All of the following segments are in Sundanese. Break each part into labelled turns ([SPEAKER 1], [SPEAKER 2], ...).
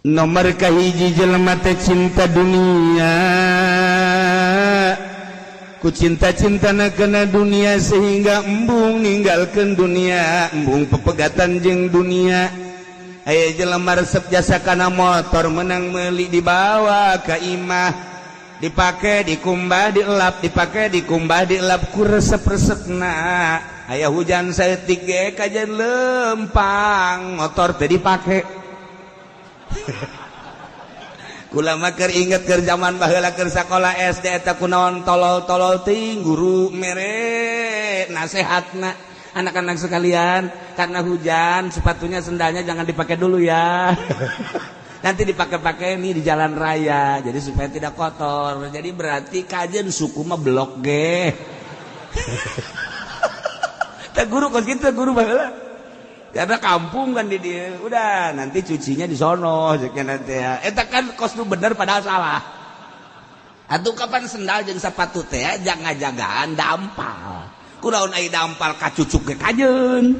[SPEAKER 1] Nomor kahiji jelema teh cinta dunia. Ku cinta-cintana kana dunia sehingga embung ninggalkeun dunia, embung pepegatan jeung dunia. Aya jelema resep jasa kana motor menang meuli dibawa ka imah, dipake dikumbah dielap, dipake dikumbah dielap ku resep-resepna. Aya hujan saeutik ge kajen lempang motor teh dipake. Kula mah keur inget keur zaman baheula keur sakola SD eta kunaon tolol-tolol ting guru mere nasehatna anak-anak sekalian karena hujan sepatunya sendalnya jangan dipakai dulu ya. Nanti dipakai-pakai nih di jalan raya jadi supaya tidak kotor. Jadi berarti kajen suku mah blok ge. Teh guru kos kitu guru baheula. Karena kampung kan di dia, udah nanti cucinya di sono, nanti ya. Eta kan kos nu bener padahal salah. Atuh kapan sendal jeung sepatu teh jangan jagaan dampal. Kunaon ai dampal kacucuk ge kajeun.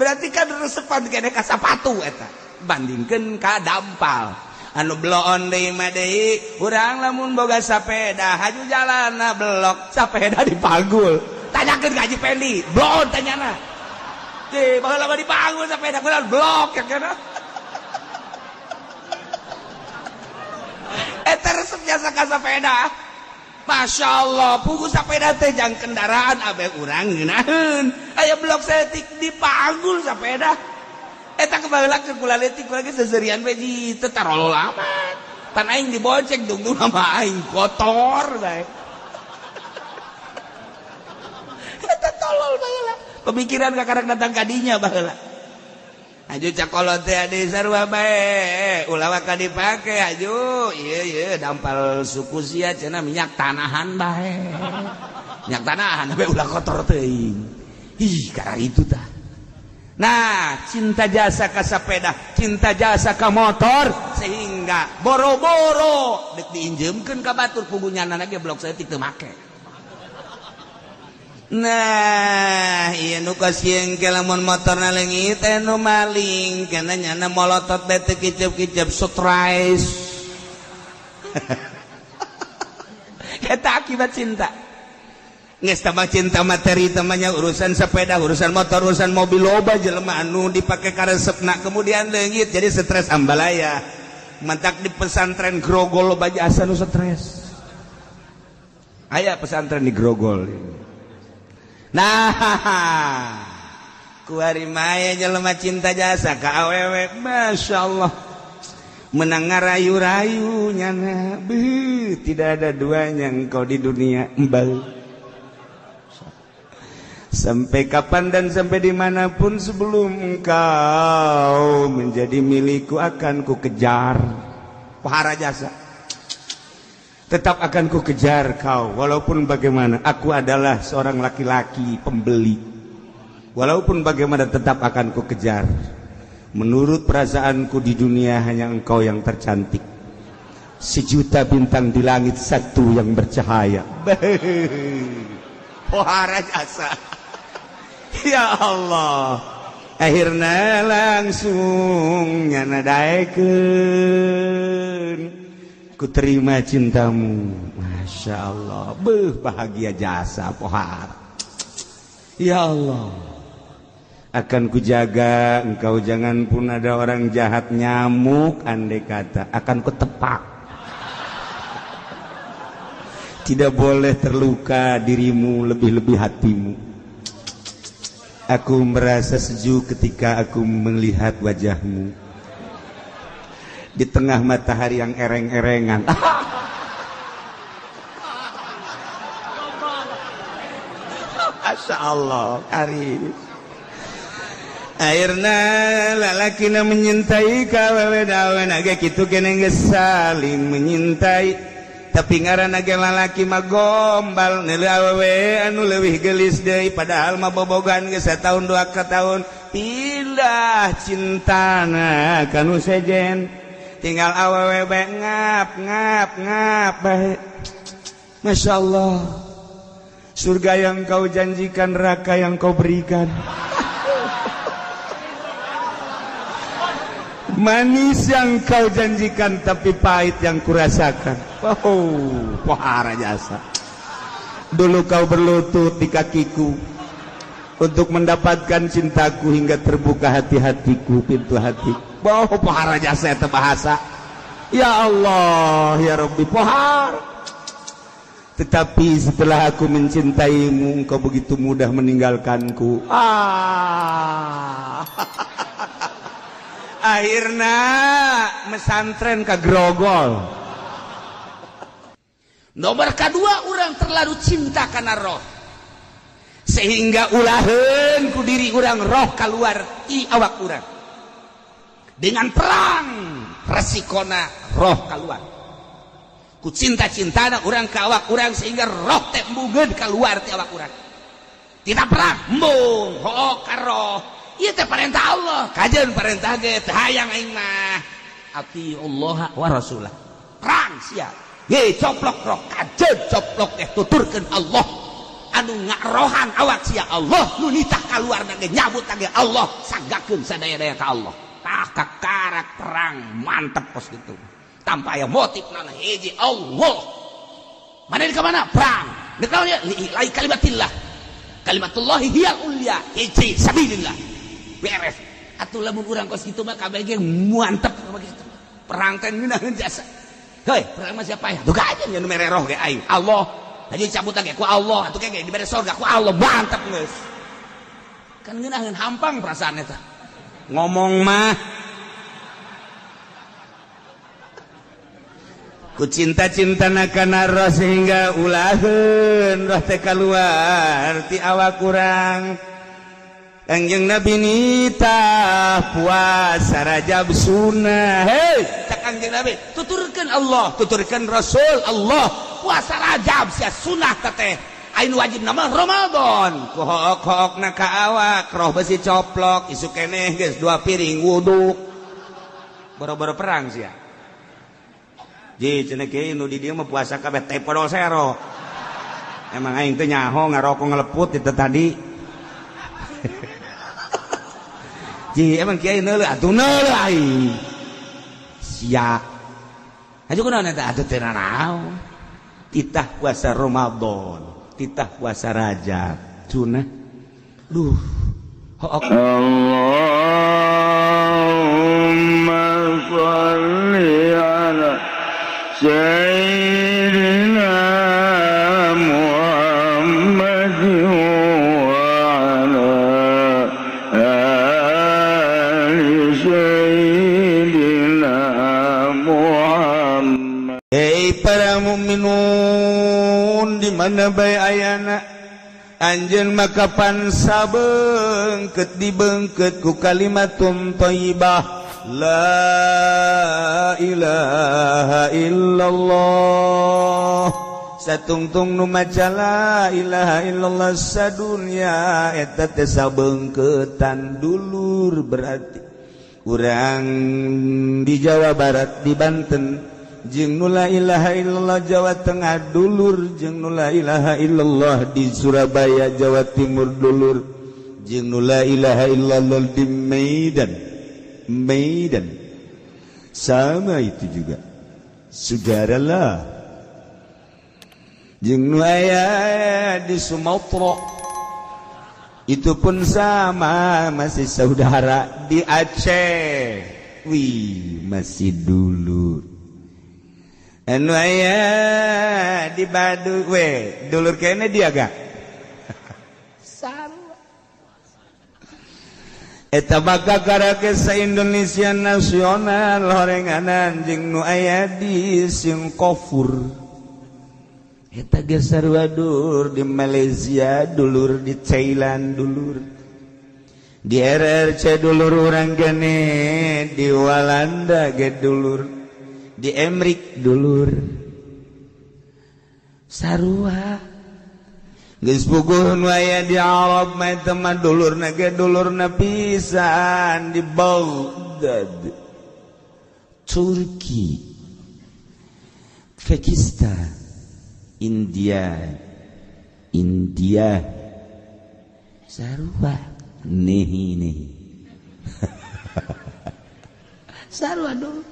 [SPEAKER 1] Berarti kan resepan kene ka sapatu eta. Bandingkeun ka dampal. Anu bloon deui mah deui, urang lamun boga sapeda haju jalanna blok, sapeda dipanggul. Tanyakeun ka Haji Pendi, bloon tanyana. Teh baheula mah dipanggul sapeda kunaon blok ya kana. Eta resep jasa ka sapeda. Masya Allah, pugu sapeda teh jang kendaraan abe urang ngeunaheun. Aya blok saeutik dipanggul sapeda. Eta kebaheula keur kula leutik kula ge seuseurian we di teu tarolol amat. Pan aing dibonceng dungdung sama aing kotor bae. Eta tolol baheula. Pemikiran kakarek datang kadinya baheula. Aju cakolot teh ade sarua bae, ulah waka dipake aju. Ieu ieu dampal suku sia cenah minyak tanahan bae. Minyak tanahan bae ulah kotor teuing. Ih, karena itu tah. Nah, cinta jasa ka sepeda, cinta jasa ka motor sehingga boro-boro dek diinjeumkeun ka batur pugunyana ge blok saeutik teu make. Nah, ieu nu kasieun ke lamun motorna leungit anu maling, kana nyana molotot bae teu kicep-kicep stres. Eta akibat cinta. Geus tambah cinta materi tamanya urusan sepeda, urusan motor, urusan mobil loba jelema anu dipake karesepna kemudian leungit jadi stres ambalaya. Mantak di pesantren Grogol loba jasa nu stres. Aya pesantren di Grogol. Nah, kuari maya jelema cinta jasa ka awewe, Masya Allah. Menang ngarayu-rayu nyana, beuh, tidak ada duanya engkau di dunia, embal. Sampai kapan dan sampai dimanapun sebelum engkau menjadi milikku akan ku kejar. Pahara jasa. Tetap akan ku kejar kau, walaupun bagaimana aku adalah seorang laki-laki pembeli. Walaupun bagaimana tetap akan ku kejar. Menurut perasaanku di dunia hanya engkau yang tercantik. Sejuta bintang di langit satu yang bercahaya. Pohara jasa. Ya Allah. Akhirnya langsung nyana daekeun. Ku terima cintamu. Masya Allah. Beuh bahagia jasa pohara. Ya Allah. Akan kujaga engkau jangan pun ada orang jahat nyamuk andai kata akan kutepak. Tidak boleh terluka dirimu lebih-lebih hatimu. Aku merasa sejuk ketika aku melihat wajahmu di tengah matahari yang ereng-erengan. Masya Allah, karim. Akhirna lalakina menyintai kawewe dawen ge kitu keneh geus saling menyintai. Tapi ngaranna ge lalaki mah gombal neuleuh awewe anu leuwih geulis deui padahal mah bobogan geus sataun dua tahun pindah cintana ka nu sejen tinggal awewe bae ngap ngap ngap bae. Masya Allah, surga yang kau janjikan neraka yang kau berikan. Manis yang kau janjikan tapi pahit yang kurasakan. Oh, pohara jasa. Dulu kau berlutut di kakiku untuk mendapatkan cintaku hingga terbuka hati-hatiku, pintu hati. Oh, pohara jasa eta bahasa. Ya Allah, ya Rabbi, pohar. Tetapi setelah aku mencintaimu, engkau begitu mudah meninggalkanku. Ah. Akhirnya mesantren ke grogol. Nomor kedua, orang terlalu cinta karena roh, sehingga ulaheun ku diri orang roh keluar ti awak orang. Dengan perang resikona roh keluar. Ku cinta-cintana orang ke awak orang sehingga roh teh embungeun keluar ti awak orang. Tidak perang embung hook ka roh. Ieu teh perintah Allah, kajeun perintah ge teu hayang aing mah. Ati Allah wa rasulah. Perang sia. Ye coplok roh, kajeun coplok teh tuturkeun Allah. Anu ngarohan awak sia Allah, nu nitah kaluarna ge nyabut ge Allah, sanggakeun sadaya-daya ka Allah. Tah kakarak perang mantep kos gitu. Tanpa aya motif nana hiji Allah. Mana di mana? Perang. Di kawan dia li kalimatillah. Kalimatullahi hiyal ulya, hiji sabilillah. Beres. Atuh lamun urang kos kitu mah kabeh ge mantep begitu. Perang teh ngeunaheun jasa. Heuy, perang mah siapa ya? Tuh aja nu mere roh ge aing. Allah. Haji cabut ge ku Allah, atuh ge dibere sorga ku Allah, mantep geus. Kan ngeunaheun hampang perasaan eta. Ngomong mah ku cinta-cintana kana roh sehingga ulaheun roh teh kaluar ti awak urang. Kangjeng Nabi nitah puasa Rajab sunnah. Hei, cak Kangjeng Nabi, tuturkeun Allah, tuturkeun Rasul Allah, puasa Rajab sia sunnah teteh. Ain wajib nama Ramadan. Ku hook-hookna ka awak, roh besi coplok, isuk keneh geus 2 piring wuduk. Boro-boro perang sia. Ji cenah kieu nu di dieu mah puasa kabeh teh podol sero. Emang aing teh nyaho ngarokok ngeleput itu tadi. Ji emang kiai neuleuh atuh neuleuh aing. Sia. Hayu kunaon eta atuh teu nanaon. Titah puasa Ramadan, titah puasa Rajab, sunah. Duh. Hook.
[SPEAKER 2] Allahumma shalli ala Sayyidina Muhammad wa ala ali Sayyidina Muhammad.
[SPEAKER 1] Hei para mukminun di mana bae ayana anjeun maka pansa beungkeut dibeungkeut ku kalimatun thayyibah. La ilaha illallah. Satungtung nu maca la ilaha illallah sadunya eta teh sabeungkeutan dulur. Berarti urang di Jawa Barat, di Banten jeung nu la ilaha illallah Jawa Tengah dulur, jeung nu la ilaha illallah di Surabaya Jawa Timur dulur, jeung nu la ilaha illallah di Medan. Medan sama itu juga saudara lah. Jeung nu aya di Sumatera itu pun sama, masih saudara. Di Aceh wih masih dulur. Anu aya di Baduy we dulur kene dia gak sama. Eta maka karake sa Indonesia nasional horenganan jeung nu aya di Singapura. Eta ge sarua dulur di Malaysia dulur, di Thailand dulur, di RRC dulur urang gene, di Walanda ge dulur, di Emrik dulur. Sarua geus puguh nu aya di Arab mah eta mah dulurna ge dulurna pisan di Baghdad, Turki, Pakistan, India, India sarua nehi nehi. Sarua dulur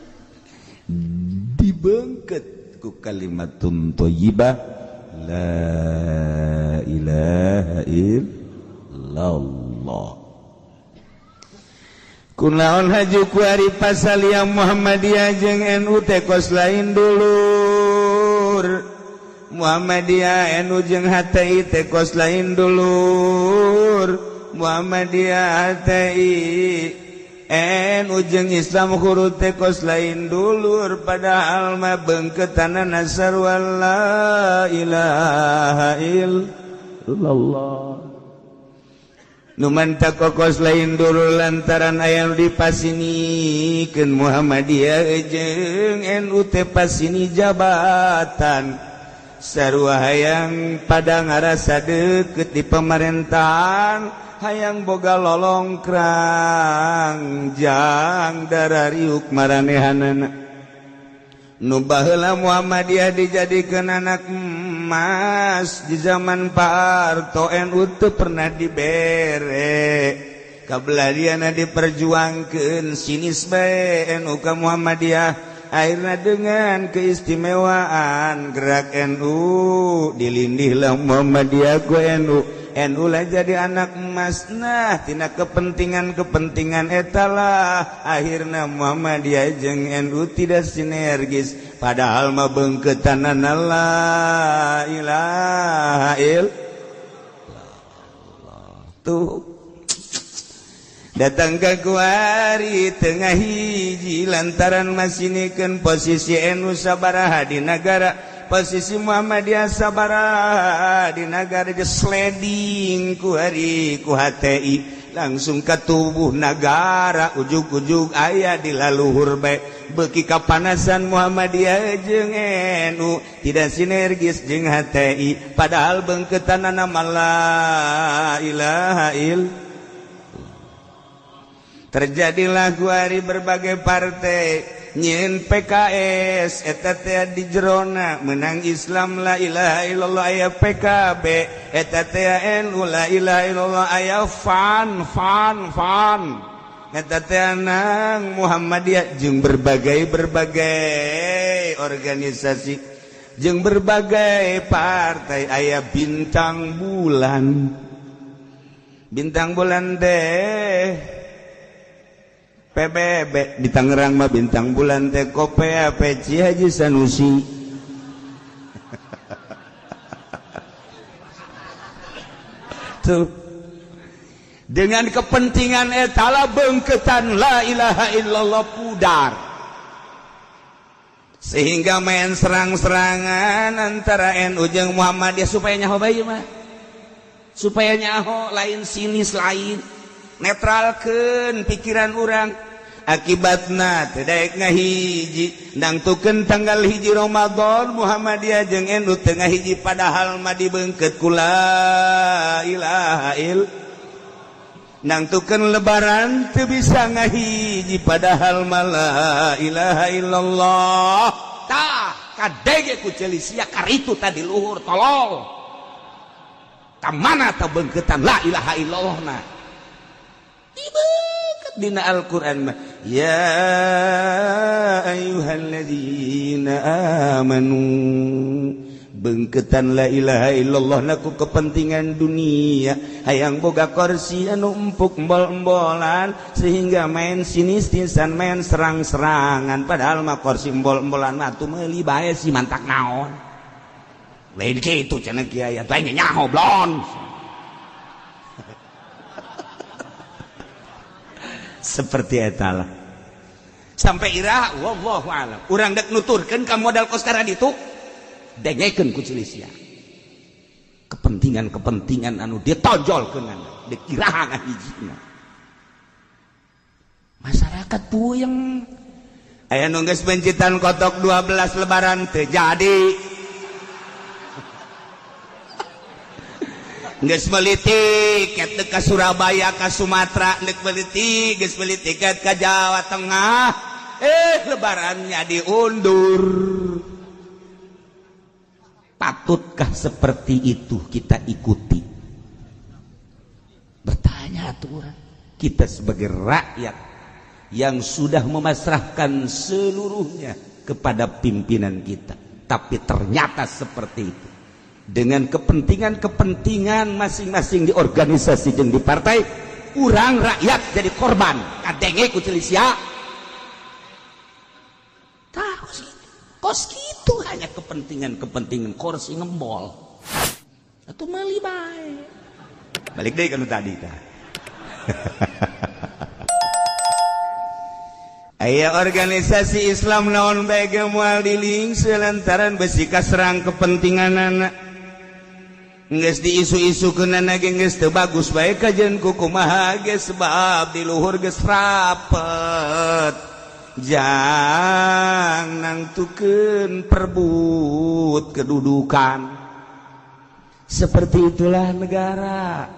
[SPEAKER 1] dibengket ku kalimatun thayyibah la ilaha illallah. Kunaon haju ku ari pasal yang Muhammadiyah jeung NU teh kos lain dulur. Muhammadiyah NU jeung HTI teh kos lain dulur. Muhammadiyah HTI NU jeung Islam huruf teh kos lain dulur, padahal mah beungkeutana sarua la ilaha illallah. Numanta kokos lain dulu lantaran aya nu dipasinikeun Muhammadiyah jeung NU teh pasini jabatan. Sarua hayang pada ngarasa deukeut di pemerintahan, hayang boga lolongkrang jang darariuk maranehanana. Nu baheula Muhammadiyah dijadikeun anak emas di zaman Pak Harto, NU teu pernah dibere. Kabeladiana diperjuangkeun sinis bae NU ka Muhammadiyah. Akhirna dengan keistimewaan gerak NU dilindihlah Muhammadiyah ku NU. NU lah jadi anak emas. Nah tina kepentingan-kepentingan etalah akhirna Muhammadiyah jeung NU tidak sinergis, padahal mah beungkeutanana la ilaha illallah. Tuh datang ke kuari tengah hiji lantaran masinikeun posisi NU sabaraha di nagara, posisi Muhammadiyah sabaraha di nagara, di sliding ku hari ku HTI langsung ke tubuh nagara, ujug-ujug aya di laluhur bae. Beuki kapanasan Muhammadiyah jeung NU tidak sinergis jeung HTI, padahal beungkeutanana mah la ilaha illallah. Terjadilah kuari berbagai partai nyin PKS eta teh di jerona menang Islam la ilaha illallah aya PKB eta teh NU la ilaha illallah aya fan fan fan eta teh nang Muhammadiyah jeung berbagai organisasi jeung berbagai partai aya bintang bulan teh PBB di Tangerang mah bintang bulan teh Kopea Peci Haji Sanusi. Tuh dengan kepentingan etala beungkeutan la ilaha illallah pudar, sehingga main serang-serangan antara NU jeung Muhammadiyah supaya nyaho bae mah, supaya nyaho lain sinis lain netralkeun pikiran urang. Akibatna teu daek ngahiji nangtukeun tanggal 1 Ramadan Muhammadiyah jeung NU teu ngahiji, padahal mah dibeungkeut ku la ilaha illallah. Nangtukeun lebaran teu bisa ngahiji, padahal mah la ilaha illallah. Tah kadege ku ceuli sia karitu tadi luhur tolol. Ka mana tah beungkeutan la ilaha illallah na? Dibeungkeut dina Al-Qur'an mah ya ayyuhalladzina amanu, beungkeutan la ilaha illallah na ku kepentingan dunia, hayang boga kursi anu empuk embol-embolan sehingga main sinis-sinisan main serang-serangan, padahal mah kursi embol-embolan mah atuh meuli bae si mantak naon. Lain kitu cenah kiai atuh aing nyaho blon. Seperti etalah sampai iraha wallahu alam urang dek nuturkeun ka modal kos ditu dengekeun ku Cilisia kepentingan-kepentingan anu ditonjolkeun dek iraha ngahijina masyarakat puyeng. Aya nu geus bencitan kotok 12 lebaran teu jadi, geus meuli tiket ka Surabaya ka Sumatera, geus meuli tiket, geus meuli tiket ka Jawa Tengah, lebarannya diundur. Patutkah seperti itu kita ikuti? Bertanya aturan kita sebagai rakyat yang sudah memasrahkan seluruhnya kepada pimpinan kita. Tapi ternyata seperti itu. Dengan kepentingan-kepentingan masing-masing di organisasi dan di partai, urang rakyat jadi korban. Kadenge ku sia. Tah kos gitu. Kos gitu hanya kepentingan-kepentingan kursi ngembol. Atuh meuli bae. Balik deui ka nu tadi tah. Aya organisasi Islam naon bae ge moal dilingse lantaran besi kaserang kepentinganana. Geus diisu-isukeunana ge geus teu bagus bae kajeun ku kumaha ge sebab di luhur geus rapet. Jang nangtukeun perbut kedudukan. Seperti itulah negara.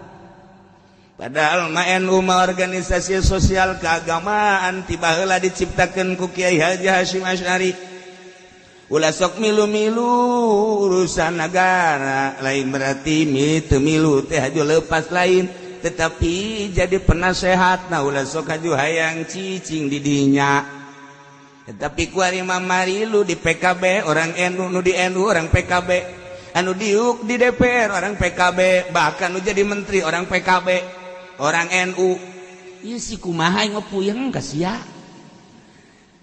[SPEAKER 1] Padahal mah NU mah organisasi sosial keagamaan tiba heula diciptakeun ku Kiai Haji Hasyim Asy'ari. Ulah sok milu-milu urusan negara, lain berarti teu milu teh haju lepas lain, tetapi jadi penasehat nah ulah sok haju hayang cicing di dinya. Tetapi kuari mah marilu di PKB orang NU, nu di NU orang PKB, anu diuk di DPR orang PKB, bahkan nu jadi menteri orang PKB. Orang NU ieu si kumaha ngepuyeng ka sia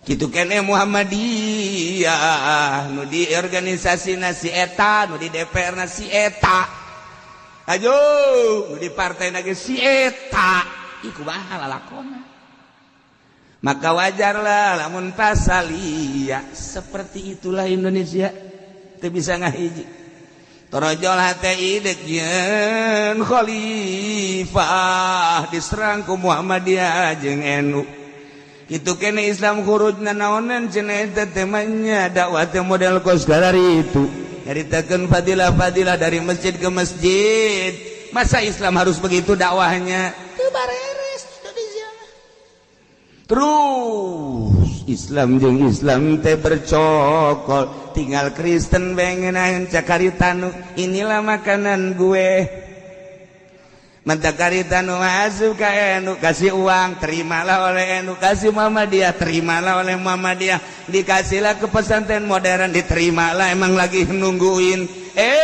[SPEAKER 1] kitu keneh Muhammadiyah nu di organisasi na si eta, nu di DPR na si eta, ayo nu di partai na ge si eta, ih kumaha lalakona. Maka wajarlah lamun pasalia seperti itulah Indonesia teu bisa ngahiji. Torojol hati idek jeung khalifah diserang ku Muhammadiyah jeung NU. Kitu kene Islam khurujna naonan cenah eta teh manya dakwah teh model kos galari itu. Nyaritakeun fadilah-fadilah dari masjid ke masjid. Masa Islam harus begitu dakwahnya? Teu bareres Indonesia. Terus Islam jeung Islam teh bercokol, tinggal Kristen bengenaeun cakaritanu, inilah makanan gue. Mentakaritanu asup ka NU, kasih uang, terimalah oleh NU, kasih Muhammadiyah, terimalah oleh Muhammadiyah, dikasihlah ke pesantren modern, diterimalah, emang lagi nungguin.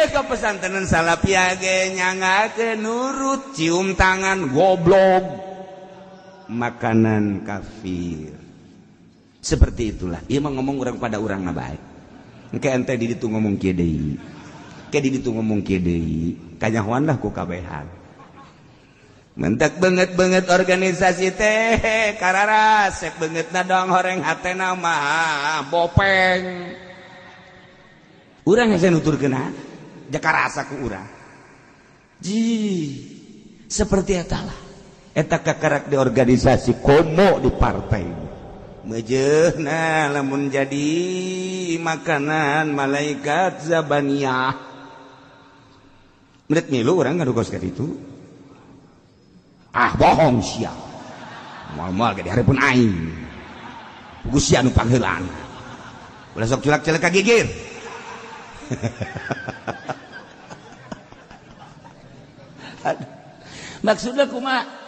[SPEAKER 1] Ke pesantren Salafiyah ge nyangakeun nurut, cium tangan goblok. Makanan kafir. Seperti itulah. Ieu mah ngomong urang pada urang na bae. Engke ente di ditu ngomong kieu deui. Engke di ditu ngomong kieu deui. Kanyahoan lah ku kabehan. Mentak banget-banget organisasi teh kararasep beungeutna doang horeng hatena mah bopeng. Urang hese nuturkeun jakarasa ku urang. Ji, seperti eta lah. Eta kakarak di organisasi komo di partai. Mejehna lamun jadi makanan malaikat zabaniyah. Menit milu urang ngadugos ka ditu. Ah bohong sia. Moal-moal ge dihareupeun aing. Pugu sia nu pangheulaan. Ulah sok culak-culak ka gigir. Maksudna kumaha?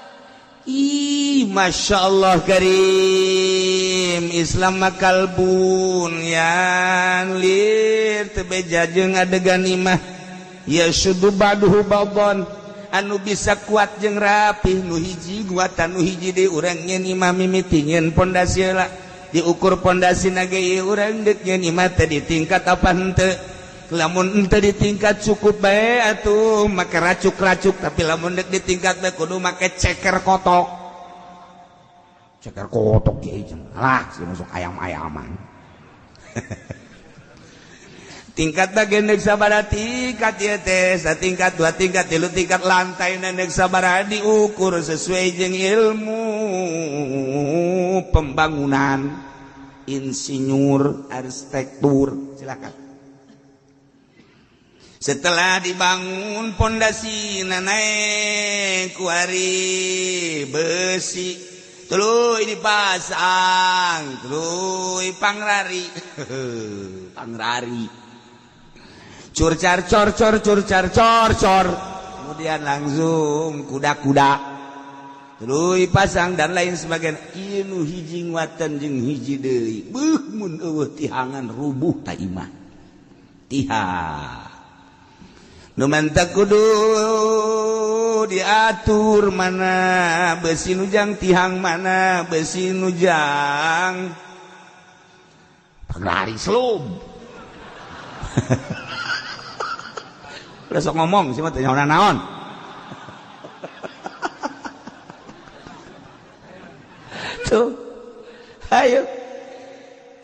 [SPEAKER 1] Ih, Masya Allah karim, Islam makal bunyan lir tebeja jeung adegan imah ya syudu ba'duhu ba'don anu bisa kuat jeung rapih nu hiji guatan nu hiji deui urang nyeun imah mimiti nyeun pondasi heula diukur pondasi na ge ieu urang deuk nyeun imah teh di tingkat apa henteu. Lamun henteu di tingkat cukup bae atuh make racuk-racuk, tapi lamun deuk di tingkat bae kudu make ceker kotok. Ceker kotok ge lah si masuk ayam-ayaman. Tingkat bagian deuk sabaraha tingkat ieu teh, satingkat, dua tingkat, tilu tingkat, lantai deuk sabaraha diukur sesuai jeung ilmu pembangunan, insinyur, arsitektur, silakan. Setelah dibangun pondasi naik kuari besi, tuluy dipasang, tuluy pangrari, pangrari, curcar cor cor curcar cor cor, kemudian langsung kuda-kuda. Tuluy pasang dan lain sebagainya. Ieu nu hiji nguatan jeung hiji deui. Beuh mun eueuh tihangan rubuh ta imah. Tihang. Nu mantak kudu diatur mana besi nujang tihang mana besi nujang lari selub. Udah sok ngomong sih mah teh naon. Tuh. Ayo.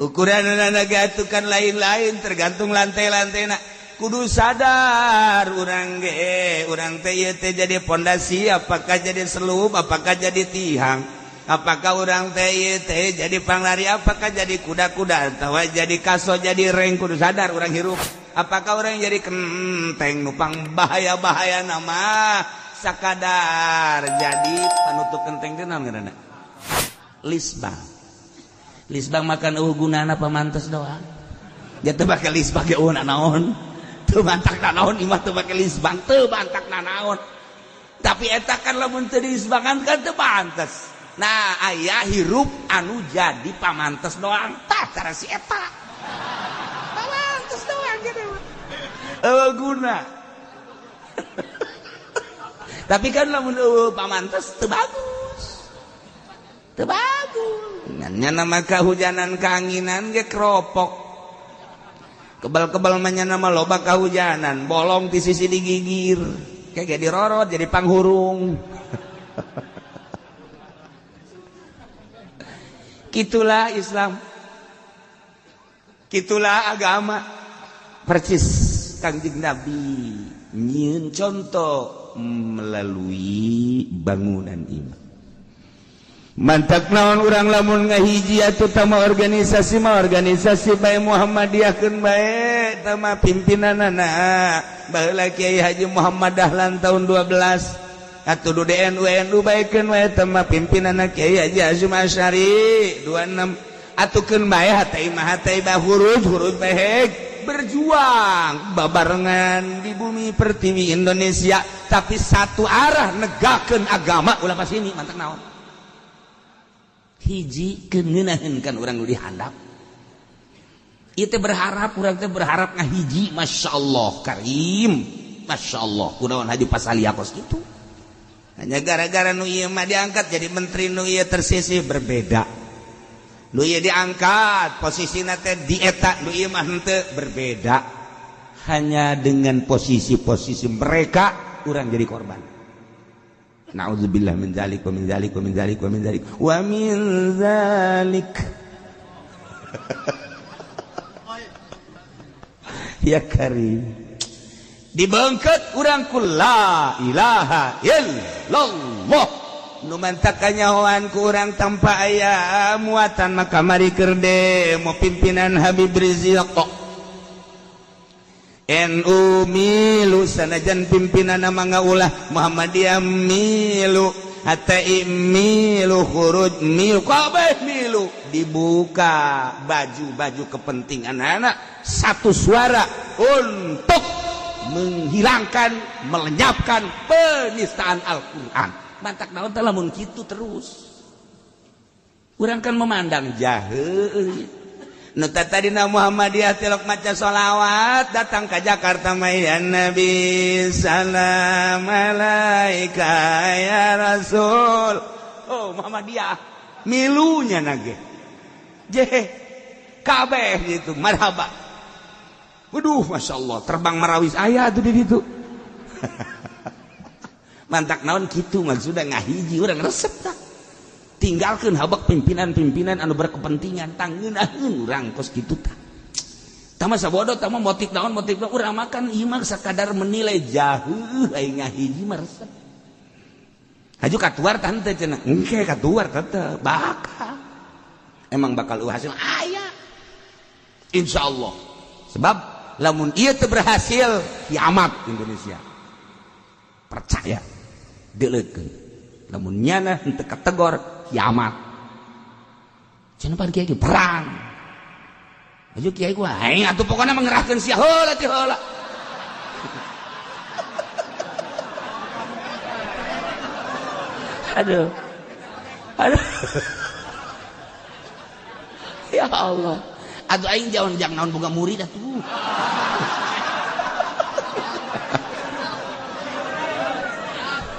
[SPEAKER 1] Ukuran anak atukan lain-lain tergantung lantai-lantaina. Kudu sadar urang ge, urang teh ieu teh jadi pondasi apakah jadi selub, apakah jadi tihang. Apakah urang teh ieu teh jadi panglari, apakah jadi kuda-kuda atawa jadi kaso jadi reng, kudu sadar urang hirup. Apakah orang jadi kenteng nupang bahaya-bahaya nama sakadar jadi panutup kenteng teh naon ngaranna? Lisbang. Lisbang makan eueuh gunana pamantes doang. Dia teu make lisbang ge eueuh naon. Teu bantak nanaon imah teu make lisbang, teu bantak nanaon. Tapi eta kan lamun teu dilisbangan kan teu pantes. Nah, aya hirup anu jadi pamantes doang. Tah cara si eta. Pamantes doang gitu. Eueuh guna. Tapi kan lamun eueuh pamantes teu bagus. Teu bagus. Nya nama kahujanan kaanginan ge keropok. Kebal-kebal mah nama loba kahujanan, bolong ti sisi digigir. Kayak dirorot jadi panghurung. Kitulah Islam. Kitulah agama. Persis Kangjeng Nabi nyieun contoh melalui bangunan iman. Mantak naon urang lamun ngahiji atuh tama organisasi mah organisasi bae Muhammadiyah keun bae tama pimpinanana baheula Kiai Haji Muhammad Dahlan tahun 12 atuh du DNU NU baekeun wae tama pimpinanana Kiai Haji Hasyim Asy'ari 26 atuh keun bae hate imah hate bah huruj huruj bae berjuang babarengan di bumi pertiwi Indonesia tapi satu arah negakeun agama ulah pas ini mantak naon hiji keuneunaheun kan urang nu dihandap. Ieu teh berharap urang teh berharap ngahiji masyaallah karim masyaallah kunaon haji pasalia kos kitu. Hanya gara-gara nu ieu mah diangkat jadi menteri nu ieu tersisih berbeda. Nu ieu diangkat posisina teh di eta nu ieu mah henteu berbeda. Hanya dengan posisi-posisi mereka urang jadi korban. Na'udzubillah min dzalik wa min dzalik wa min dzalik wa min dzalik wa min dzalik. Ya karim. Dibengket urang ku la ilaha illallah. Nu mantak kanyahoan ku urang tanpa aya muatan maka mari keur demo pimpinan Habib Riziq. NU milu sanajan pimpinan mangga ulah Muhammadiyah milu HTI milu khuruj milu kabeh milu dibuka baju-baju kepentingan anak satu suara untuk menghilangkan melenyapkan penistaan Al-Qur'an. Mantak naon teh lamun kitu terus urang kan memandang jahe. Nu tadina Muhammadiyah tilok maca sholawat datang ke Jakarta ya Nabi salam alaika ya Rasul. Oh Muhammadiyah milunya nage je kabeh gitu marhaba. Waduh Masya Allah terbang marawis aya tuh di ditu. Mantak naon kitu maksudna ngahiji urang resep tah. Tinggalkan habak pimpinan-pimpinan anu berkepentingan tangeunaheun urang kos kitu tah. Tah masa bodoh tah mah motif naon urang makan ieu mah sakadar menilai jauh aing ngahiji mah resep. Haju katuar tah henteu cenah. Engke katuar tetep bakal. Emang bakal hasil aya. Insyaallah. Sebab lamun ieu teu berhasil kiamat Indonesia. Percaya. Deuleutkeun. Lamun nyana henteu kategor kiamat. Cenah pan kiai perang. Aju kiai ku aing atuh pokona mengerahkeun sia heula ti heula. Aduh. Aduh. Ya Allah. Atuh aing jauh jang naon boga murid atuh.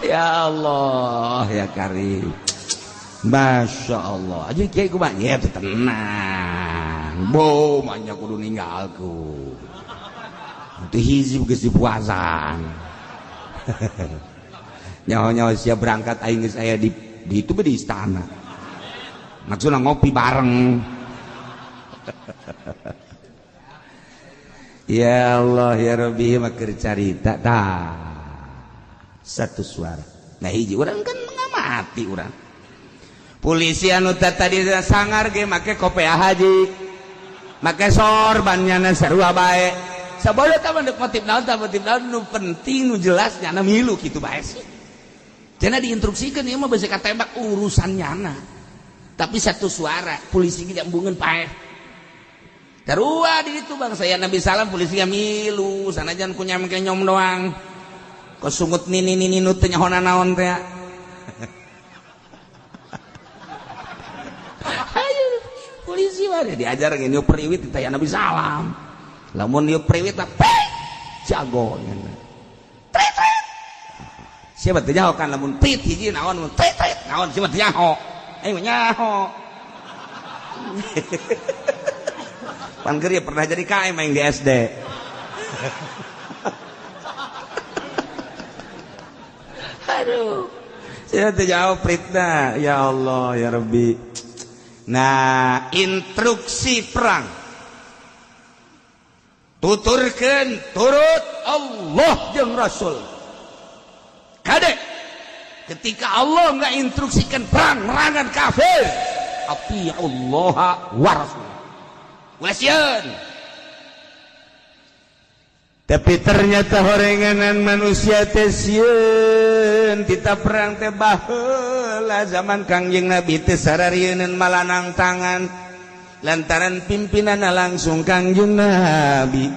[SPEAKER 1] Ya Allah ya Karim. Masya Allah. Aja kiai kumaha? Ya tenang. Bo manya kudu ninggalku. Teu hizib geus dipuasan. Nyaho-nyaho siap berangkat aing geus aya di itu di istana. Maksudna ngopi bareng. Ya Allah ya Rabbi mah keur carita tah. Satu suara. Nah hiji urang kan mengamati urang. Polisi anu tadi sangar ge make kopiah haji. Make sorban nyana sarua bae. Sabodo tah mah motif naon tah motif naon nu penting nu jelas nyana milu kitu bae sih. Cenah diinstruksikeun ieu mah beusi katembak urusan nyana. Tapi satu suara polisi ge embungeun paeh. Sarua di ditu bang saya Nabi salam polisi ge milu sanajan ku nyam kenyom doang. Kosungut nini nini nu teu nyaho naon teh. Ayo polisi mah diajar ngene priwit teh Nabi salam. Lamun ieu priwit teh jago nya. Trit trit. Siapa teu nyaho kan lamun prit hiji naon mun trit trit naon siapa teu nyaho. Aing mah nyaho. Pan keur pernah jadi KM aing di SD. Aduh, saya terjawab pritna. Ya Allah, ya Rabbi. Nah, instruksi perang. Tuturkeun turut Allah jeung Rasul. Kadek, ketika Allah nggak instruksikan perang merangan kafir, ati'ullaha wa rasul. Ulah sieun.
[SPEAKER 2] Tapi ternyata horenganan manusia teh sieun tita perang teh baheula zaman Kangjeng Nabi teh sararieun malanang tangan lantaran pimpinanna langsung Kangjeng Nabi.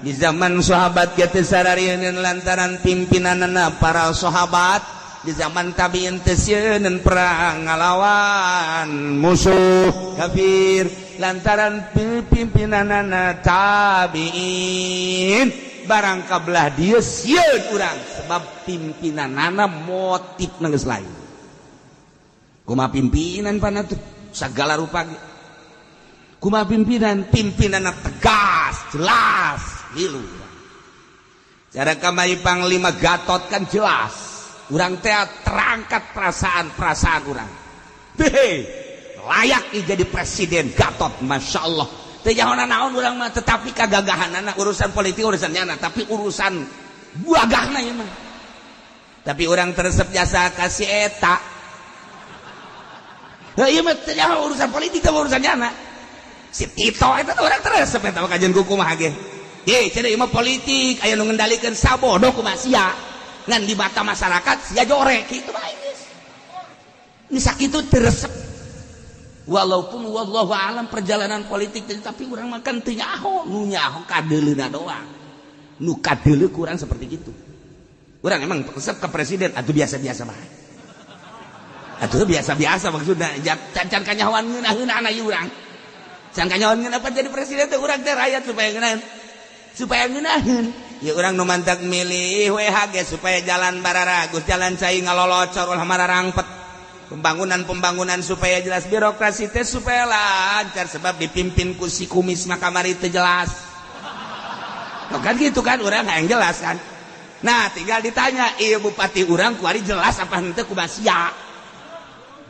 [SPEAKER 2] Di zaman sahabat ge teh sararieun lantaran pimpinanna para sahabat. Di zaman tabiin teh sieun perang ngalawan musuh kafir lantaran pimpinanna tabiin. Barang kabelah dia sieun urang sebab pimpinanana motif geus lain. Kumaha pimpinan pana tuh segala rupa ge. Kumaha pimpinan, pimpinanna tegas, jelas, milu. Cara kamari Panglima Gatot kan jelas. Urang teh terangkat perasaan-perasaan urang. Hei, layak jadi presiden Gatot, Masya Allah. Teu nyaho naon urang mah, tetapi kagagahanana urusan politik urusan nyana, tapi urusan gagahna ieu mah. Tapi urang teresep jasa ka si eta. Heuh ieu mah teu nyaho urusan politik teh urusan nyana. Si Tito eta teh urang teresep eta mah kajian ku kumaha ge. Ye, cenah ieu mah politik aya nu ngendalikeun sabodoh kumaha sia. Ngan di mata masyarakat sia jorek kitu bae geus. Ni sakitu teresep. Walaupun wallahu alam perjalanan politik tapi urang makan teu nyaho, nu nyaho kadeuleuna doang. Nu kadeuleu kurang seperti gitu. Urang emang resep ke presiden atuh biasa-biasa bae. Atuh biasa-biasa maksudna can kanyahoan ngeunaheunana ieu urang. Can kanyahoan ngeunah apa jadi presiden teh urang teh rakyat supaya ngeunaheun. Supaya ngeunaheun. Ya urang nu mantak milih WHG supaya jalan bararagus, jalan cai ngalolocor ulah mararangpet. Pembangunan-pembangunan supaya jelas, birokrasi teh supaya lancar sebab dipimpin ku si kumis mah kamari teu jelas. Tuh kan gitu kan urang hayang jelas kan. Nah, tinggal ditanya, ieu bupati urang kuari jelas apa henteu kumaha sia.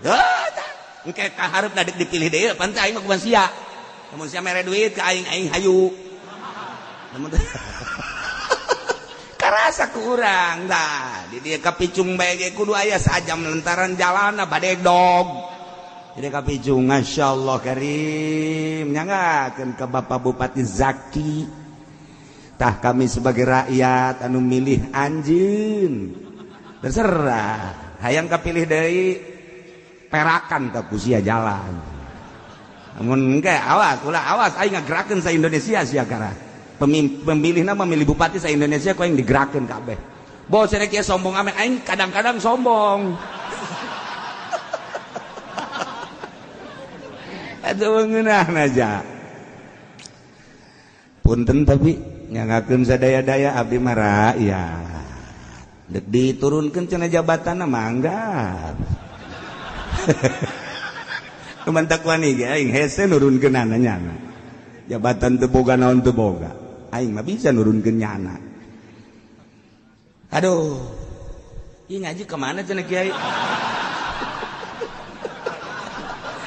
[SPEAKER 2] Heuh tah, engke ka hareupna deuk dipilih deui pan teh aing mah kumaha sia. Lamun sia mere duit ka aing, aing hayu. Lamun karasa ku urang dah di dia kapicung bae ge kudu aya sajam lantaran jalanna badegdog. Jadi kapicung masyaallah karim nyangakeun ka Bapak Bupati Zaki. Tah kami sebagai rakyat anu milih anjeun terserah hayang kapilih deui perakan ka ku sia jalan. Mun engke awas ulah awas aing ngagerakeun sa Indonesia sia kara. Pemilihna memilih bupati sa Indonesia ku aing digerakeun kabeh. Bos cenah kieu sombong amat aing kadang-kadang sombong.
[SPEAKER 1] Atuh ngeunahna aja. Punten tapi nyangakeun sadaya-daya abdi mah rakyat. Dek diturunkeun cenah jabatanna mangga. Kumantak wani ge aing hese nurunkeunana nyana. Jabatan teu boga naon teu boga. Aing mah bisa nurunkeun nyana. Aduh. Ieu ngaji ka mana cenah kiai?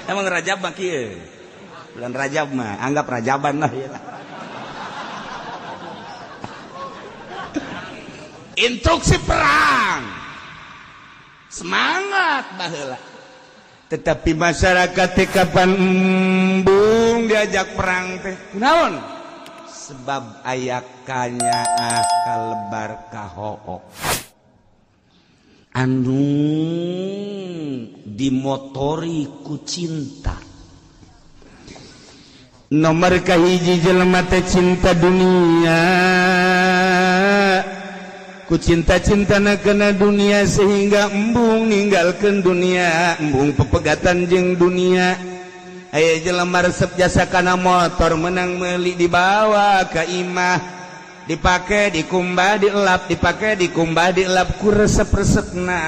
[SPEAKER 1] Emang Rajab mah kieu. Bulan Rajab mah anggap Rajaban lah ya. Instruksi perang. Semangat baheula. Tetapi masyarakat teh kapan embung diajak perang teh? Kunaon? Sebab aya kanyaah kalebar kahook. Anu dimotori ku cinta. Nomor kahiji jelema teh cinta dunia. Ku cinta-cintana kana dunia sehingga embung ninggalkeun dunia, embung pepegatan jeung dunia. Aya jelema resep jasa kana motor menang meuli dibawa ka imah, dipake dikumbah dielap, dipake dikumbah dielap ku resep-resepna.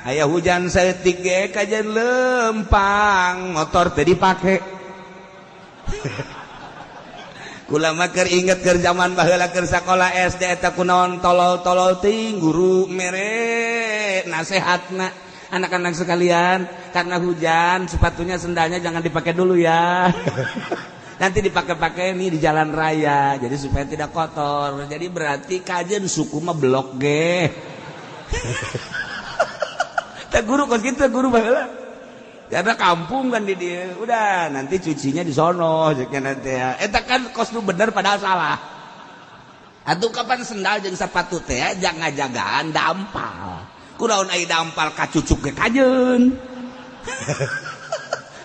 [SPEAKER 1] Aya hujan saeutik ge kajen lempang, motor teh dipake. Kula mah keur inget keur zaman baheula keur sakola SD eta kunaon tolol-tolol ting guru mere nasehatna anak-anak sekalian karena hujan sepatunya sendalnya jangan dipakai dulu ya. Nanti dipakai-pakai nih di jalan raya jadi supaya tidak kotor. Jadi berarti kajen suku mah blok ge. Teh guru kos kitu guru baheula. Karena kampung kan di dia, udah nanti cucinya di sono, jeknya nanti ya. Eta kan kos lu bener padahal salah. Atuh kapan sendal jeung sepatu teh jangan jagaan dampal. Kunaon ai dampal kacucuk ge kajeun.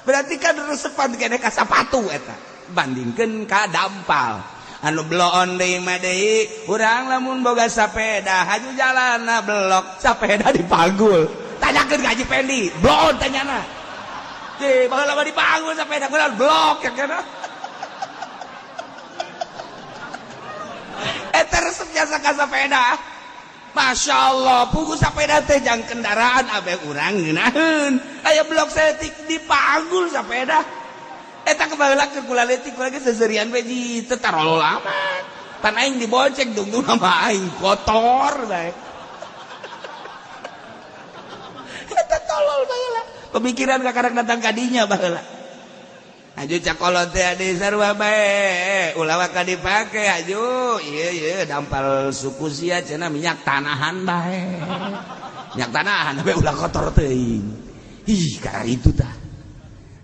[SPEAKER 1] Berarti kan resepan kene ka sapatu eta. Bandingkeun ka dampal. Anu bloon deui mah deui, urang lamun boga sapeda haju jalanna blok, sapeda dipanggul. Tanyakeun ka Haji Pendi, bloon tanyana. Di baheula mah dipanggul sapeda kunaon blok ya kana. Eta resep jasa ka sapeda. Masya Allah, pugu sapeda teh jang kendaraan abe urang ngeunaheun. Aya blok saeutik dipanggul sapeda. Eta kebaheula keur kula leutik kula ge seserian we ji teu tarolol amat. Pan aing dibonceng dungdung sama aing kotor bae. Eta tolol baheula. Pemikiran kakarek datang kadinya baheula. Aju cakolot teh adi sarua bae, ulah waka dipake aju. Ieu ieu dampal suku sia cenah minyak tanahan bae. Minyak tanahan bae ulah kotor teuing. Ih, kararitu tah.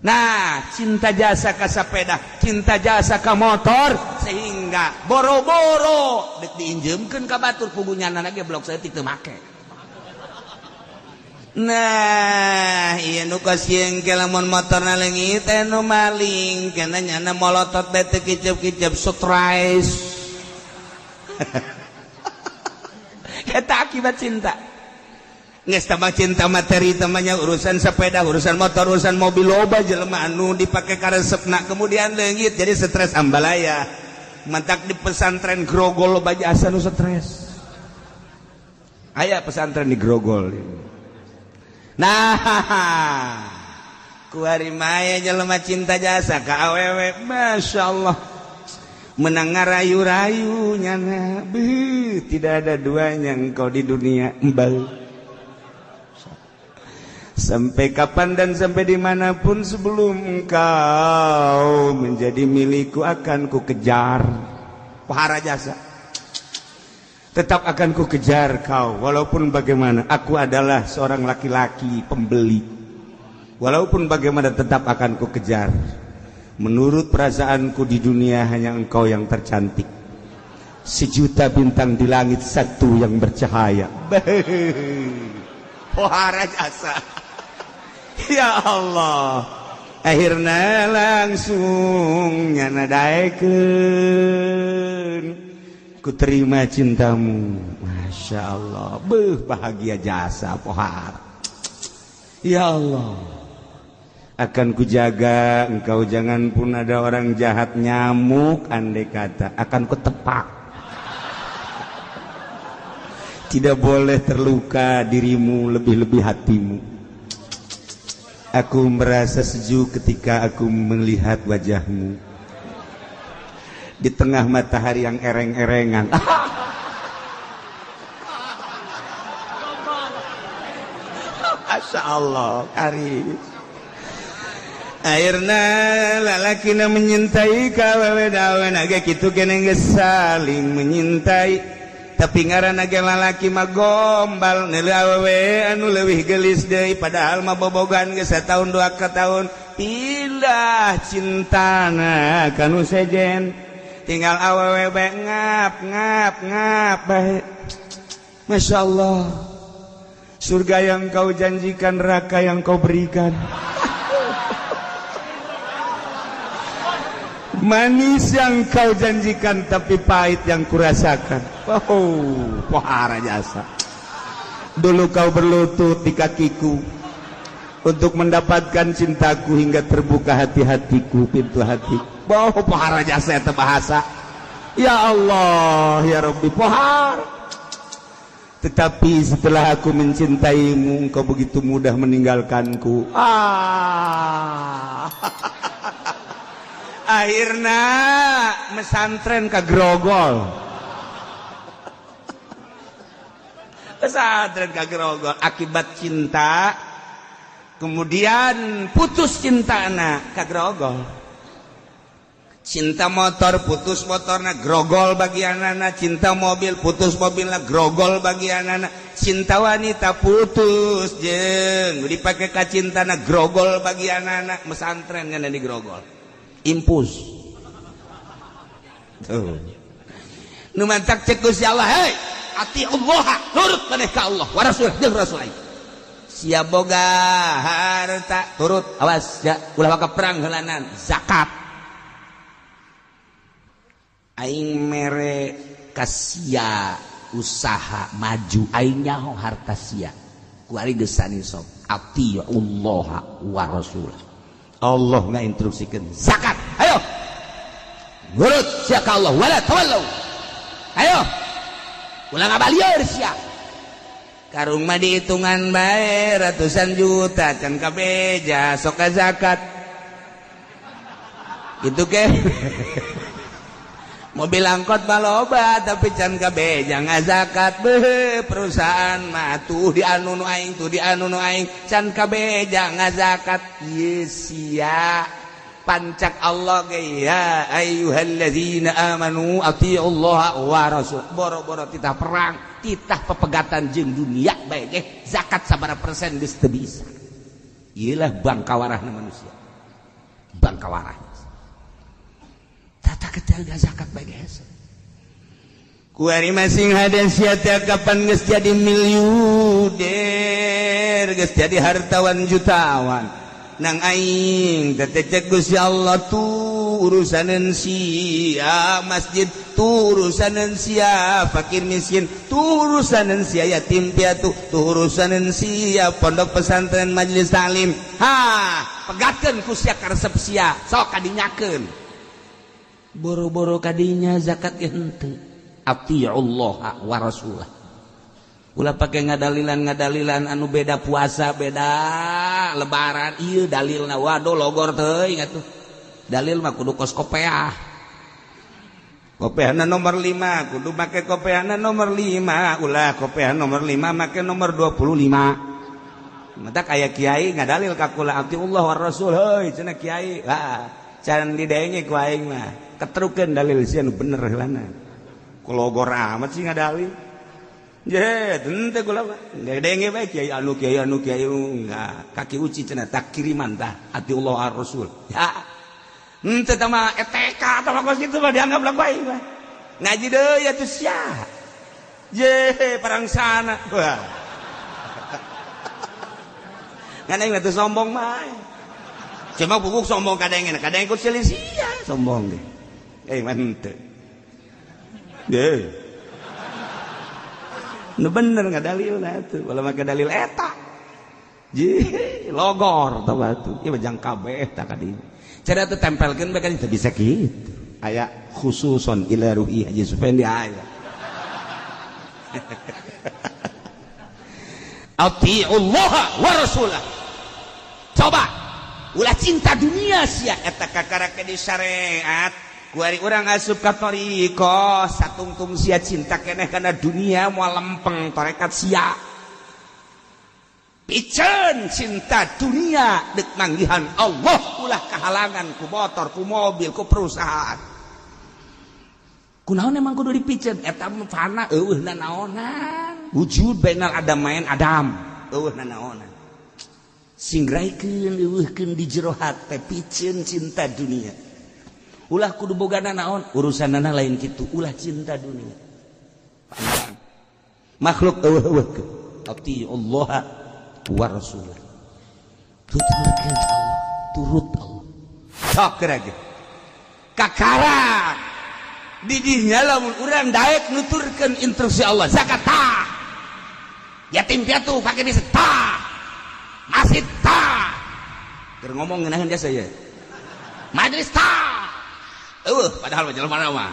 [SPEAKER 1] Nah, cinta jasa ka sepeda, cinta jasa ka motor sehingga boro-boro dek diinjeumkeun ka batur pugu nyana ge blok saeutik teu make. Nah, ieu nu kasieun ke lamun motorna leungit anu maling, kana nyana molotot bae teu kicep-kicep stres. Eta akibat cinta. Geus tambah cinta materi tamanya urusan sepeda, urusan motor, urusan mobil loba jelema anu dipake karesepna kemudian leungit jadi stres ambalaya. Mantak di pesantren Grogol loba jasa nu stres. Aya pesantren di Grogol. Nah, kuari maya jelema cinta jasa ka awewe, Masya Allah. Menang ngarayu-rayu nyana, beuh, tidak ada duanya engkau di dunia, embal. Sampai kapan dan sampai dimanapun sebelum engkau menjadi milikku akan ku kejar. Pahara jasa. Tetap akan ku kejar kau walaupun bagaimana aku adalah seorang laki-laki pembeli. Walaupun bagaimana tetap akan ku kejar. Menurut perasaanku di dunia hanya engkau yang tercantik. Sejuta bintang di langit satu yang bercahaya. Pohara jasa. Ya Allah. Akhirnya langsung nyana daekeun. Ku terima cintamu. Masya Allah. Beuh bahagia jasa pohara. Ya Allah. Akan kujaga engkau, jangan pun ada orang jahat nyamuk andai kata akan kutepak. Tidak boleh terluka dirimu, lebih-lebih hatimu. Aku merasa sejuk ketika aku melihat wajahmu di tengah matahari yang ereng-erengan. Masya Allah, karis. Akhirna lalakina menyintai kawewe dawen ge kitu keneh geus saling menyintai, tapi ngaranna ge lalaki mah gombal neuleuh awewe anu leuwih geulis deui, padahal mah bobogan geus sataun dua ka tahun pindah cintana kanu sejen, tinggal awewe bae ngap ngap ngap bae. Masya Allah, surga yang kau janjikan, neraka yang kau berikan. Manis yang kau janjikan, tapi pahit yang kurasakan. Oh, pohara jasa. Dulu kau berlutut di kakiku untuk mendapatkan cintaku hingga terbuka hati-hatiku, pintu hati. Oh, pohara jasa eta bahasa. Ya Allah, ya Rabbi, pohara. Tetapi setelah aku mencintaimu, engkau begitu mudah meninggalkanku. Ah. Akhirna mesantren ka Grogol. Pesantren ka Grogol akibat cinta, kemudian putus cintana ka Grogol. Cinta motor putus motorna grogol bagianana, cinta mobil putus mobilna grogol bagianana, cinta wanita putus jeung dipake ka cintana grogol bagianana, mesantren ngana di Grogol. Impus. Tuh. Nu mantak cek Gusti Allah, hei, ati Allah, nurut maneh ka Allah wa rasul jeung rasul aing. Sia boga harta turut, awas ya, ulah waka perang heulanan, zakat. Aing mere ka sia usaha maju, aing nyaho harta sia. Ku ari geus sani sok, ati Allah wa rasul. Allah ngainstruksikeun zakat, ayo nurut sia ka Allah wala tawallau, ayo ulah ngabalieur sia. Karung mah dihitungan bae ratusan juta can kabeja sok ka zakat kitu ke. Mobil angkot mah loba tapi can kabeja ngazakat. Beuh, perusahaan mah tuh di anu nu aing, tuh di anu nu aing, can kabeja ngazakat. Ieu sia pancak Allah ge, ya ayyuhallazina amanu atiullaha wa rasul. Boro-boro titah perang, titah pepegatan jeung dunia bae ge zakat sabaraha persen geus teu bisa. Ieu lah bangkawarahna manusia. Bangkawarah. Tata kejaga zakat bae geus. Kuari masing haden sia teh kapan geus jadi miliuder, geus jadi hartawan jutawan. Nang aing teh cek Gusti Allah tuh urusaneun sia masjid, tuh urusaneun sia fakir miskin, tuh urusaneun sia yatim piatu, tuh urusaneun sia pondok pesantren majelis taklim. Ha, pegatkeun ku sia karesep sia, sok kadinyakeun. Boro-boro kadinya zakat ge henteu. Atiullah wa rasulah. Ulah pake ngadalilan-ngadalilan anu beda puasa, beda lebaran. Ieu dalilna waduh logor teuing atuh. Dalil mah kudu kos kopeah. Kopeahna nomor 5, kudu make kopeahna nomor 5, ulah kopeah nomor 5 make nomor 25. Matak aya kiai ngadalil ka kula atiullah wa rasul, heuy cenah kiai. Lah, can didenge ku aing mah. Ketrukeun dalil sia nu bener heulana. Kulogor amat sih ngadalil. Je, henteu kula mah. Denge bae kiai anu kiai anu kiai enggak. Kaki uci cenah tak kiriman tah atiullah ar rasul. Ya. Henteu tah mah ETK tah mah kos kitu mah dianggap lagu aing mah. Ngaji deui atuh sia. Je, parang sana. Wah. Ngan aing mah teu sombong mah. Cuma bubuk sombong kadengen, kadang ikut selisih sombong deh. Mah henteu. Ye. Nu bener ngadalilna atuh, ulah make dalil eta. Ji logor tah batu. Ieu mah jang kabeh tah ka dieu. Cara teh tempelkeun bae kan teu bisa kitu. Aya khususon ila ruhi Haji Supendi aya. Atiullaha wa rasulah. Coba ulah cinta dunia sia eta kakara ke di syariat. Kuari urang asup ka thariqah satungtung sia cinta keneh kana dunia moal lempeng tarekat sia. Piceun cinta dunia deuk manggihan Allah ulah kahalangan ku motor, ku mobil, ku perusahaan. Kunaon emang kudu dipiceun eta fana eueuh nanaonan. Wujud bainal adamain adam eueuh nanaonan. Singraikeun eueuhkeun di jero hate piceun cinta dunia. Ulah kudu boga nanaon urusanana lain kitu ulah cinta dunia. Pandang. Makhluk eueuh-eueuhkeun. Ati Allah wa rasulah. Tuturkeun Allah, turut Allah. Sok geura kakara di dinya lamun urang daek nuturkeun instruksi Allah, zakat tah. Yatim piatu pake bisa tah. Masjid tah. Keur ngomong ngeunaheun jasa ye. Majelis tah. Eueuh padahal mah jelema mah.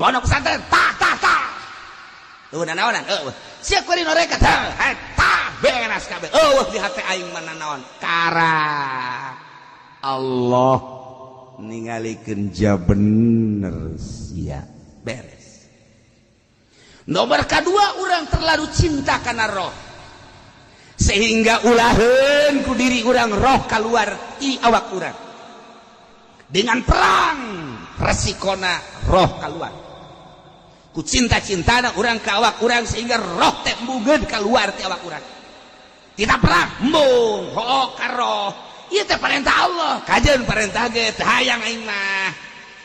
[SPEAKER 1] Pondok pesantren tah tah tah. Eueuh nanaonan eueuh. Sia kuari norekat tah tah beres kabeh. Eueuh di hate aing mah nanaon. Karak Allah ningalikeun ja bener sia beres. Nomor kedua urang terlalu cinta kana roh. Sehingga ulaheun ku diri urang roh keluar ti awak urang. Dengan perang resikona roh keluar. Ku cinta-cintana urang ka awak urang sehingga roh teh embungeun keluar ti awak urang. Tidak perang embung hook ka roh. Ieu teh perintah Allah, kajeun perintah ge teu hayang aing mah.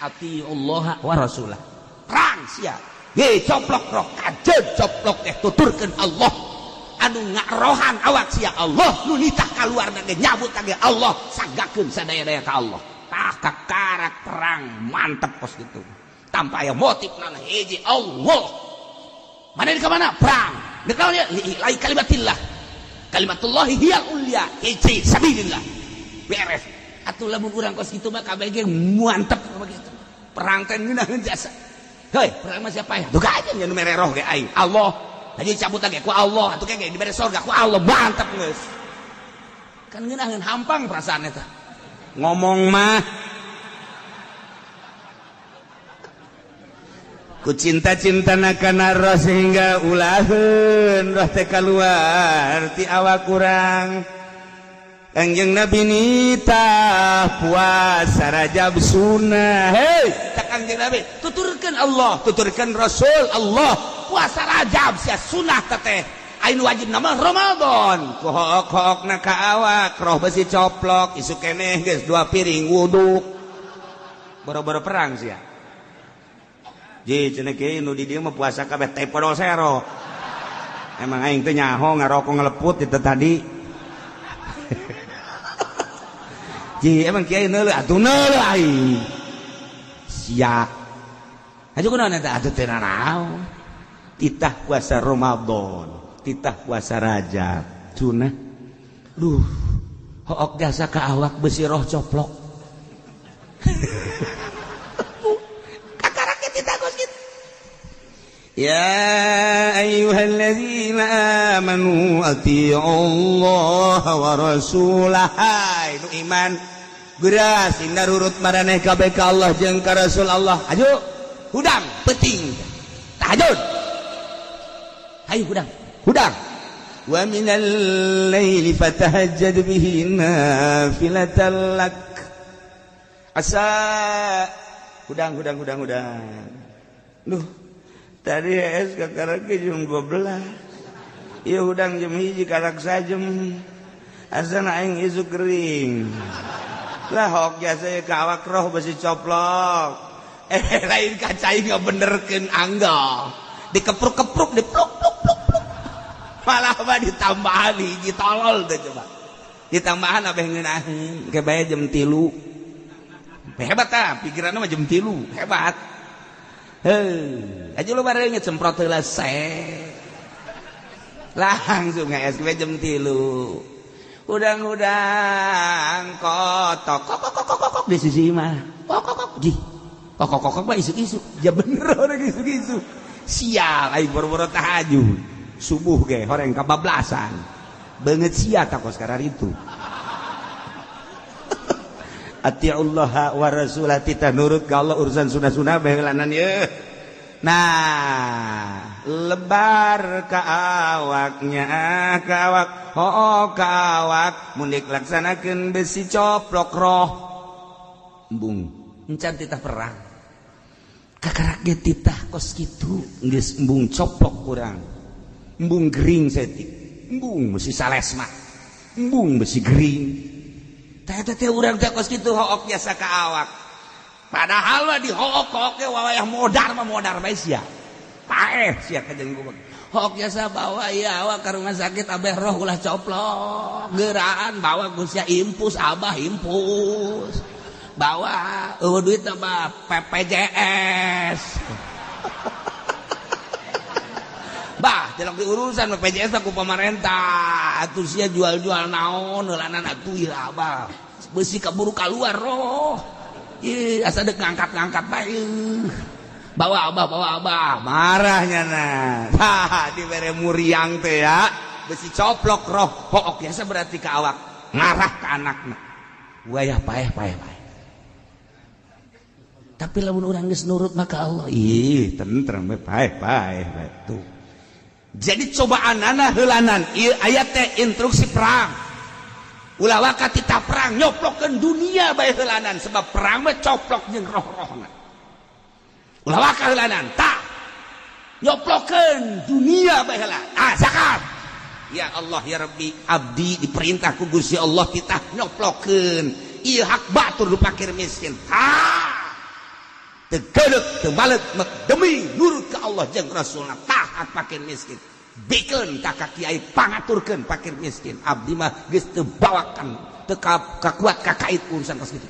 [SPEAKER 1] Ati Allah wa rasulah. Perang sia. Ye coplok roh kajeun coplok teh tuturkeun Allah. Anu ngarohan awak sia Allah nu nitah kaluarna ge nyabut ge Allah sanggakeun sadaya-daya ka Allah. Tah kakarak perang mantep kos gitu. Tanpa aya motif nana hiji Allah. Mana di mana? Perang. Deuk naon ieu? Lai kalimatillah. Kalimatullahi hiyal ulya hiji sabilillah. Beres. Atuh lamun urang kos kitu mah kabeh ge mantep begitu. Perang teh ngeunaheun jasa. Heuy, perang mah siapa ya? Duh aja nya nu mere roh ge aing. Allah. Haji cabut ge ku Allah, atuh ge dibere sorga ku Allah, mantep geus. Kan ngeunaheun hampang perasaan eta. Ngomong mah ku cinta-cintana kana roh sehingga ulaheun roh teh kaluar ti awak urang. Kangjeng Nabi nitah puasa Rajab sunnah. Hei, tak Kangjeng Nabi tuturkeun Allah, tuturkeun Rasul Allah, puasa Rajab sia sunnah teteh. Ain wajib nama Ramadan. Ku hook-hookna ka awak, roh besi coplok, isuk keneh geus 2 piring wuduk. Boro-boro perang sia. Ji cenah kieu nu di dieu mah puasa kabeh teh podol sero. Emang aing teh nyaho ngarokok ngeleput itu tadi. Ji emang kiai neuleuh atuh neuleuh aing. Sia. Hayu kunaon eta atuh teu nanaon. Titah puasa Ramadan, titah puasa Rajab, sunah. Duh, hook jasa ka awak besi roh coplok. Kakarak titah kos kitu. Ya ayyuhalladzina amanu atiiullaha wa rasulah. Nu iman geura sing narurut maraneh kabeh ka Allah jeung ka Rasul Allah. Ayo hudang peuting tahajud. Ayo hudang, hudang. Wa minal laili fatahajjad bihi nafilatan lak. Asa hudang hudang hudang hudang. Duh, tadi es kakarak jam 12. Ieu hudang jam 1 karak sajem. Asana aing isuk kering. Lah hok jasa ka awak roh besi coplok. Lain kaca aing ngabenerkeun angga. Dikepruk-kepruk, dipluk pluk pluk pluk. Malah mah ditambahan hiji tolol teh coba. Ditambahan abeh ngeunaheun, ke bae jam 3. Hebat tah, pikiranna mah jam 3, hebat. Heuh, aja lu bareng semprot heula se. Langsung nges ke jam 3. Udang-udang kotok kok kok kok kok di sisi mah. Kok kok kok ji. Kok kok kok mah isuk-isuk. Ya bener orang isuk-isuk. Sial aing boro-boro tahajud. Subuh ge horeng kabablasan. Beungeut sia takos karar itu. Atiullaha wa rasulah tita nurut ka Allah urusan sunah-sunah baheulanan ye. Nah, lebar ka awaknya ka awak, hoo ka awak, mun dilaksanakeun besi coplok roh. Embung, encan titah perang. Kakarak ge titah kos kitu, geus embung coplok kurang. Embung gering saeutik. Embung besi salesma. Embung besi gering. Teh teh urang teh kos kitu hook biasa ka awak. Padahal mah di hook-hook ge wawayah modar mah modar bae sia. Paeh sia kajeun gua. Hook biasa bawa ieu awak ka rumah sakit abeh roh ulah coplok. Geuraan bawa ku sia impus abah impus. Bawa eueuh duit mah PPJS. Bah, jelek diurusan BPJS ku pamarentah. Atuh sia jual-jual naon heulanan atuh ieu abah. Beusi kaburu kaluar roh. Ih, asa dek ngangkat-ngangkat bae. Bawa abah, bawa abah. Marahnya nah. Tah, dibere muriang teh ya. Besi coplok roh. Hook biasa berarti ka awak. Ngarah ka anakna. Wayah paeh paeh paeh. Tapi lamun urang geus nurut maka Allah, ih, tentrem we paeh paeh bae tuh. Jadi cobaanana heulanan ieu ayat teh instruksi perang. Ulah waka tita perang nyoplokeun dunia bae heulanan sebab perang mah coplok jeung roh-rohna. Ulah waka heulanan tah nyoplokeun dunia bae heula. Ah zakat. Ya Allah ya Rabbi, abdi diperintah ku Gusti Allah titah nyoplokeun ieu hak batur nu fakir miskin. Ha! Teu geudek teu baleuk demi nurut ka Allah jeung Rasulna tah hak fakir miskin. Bikeun ka kiai pangaturkeun fakir miskin. Abdi mah geus teu bawakan teu kakuat kakait urusan kos kitu.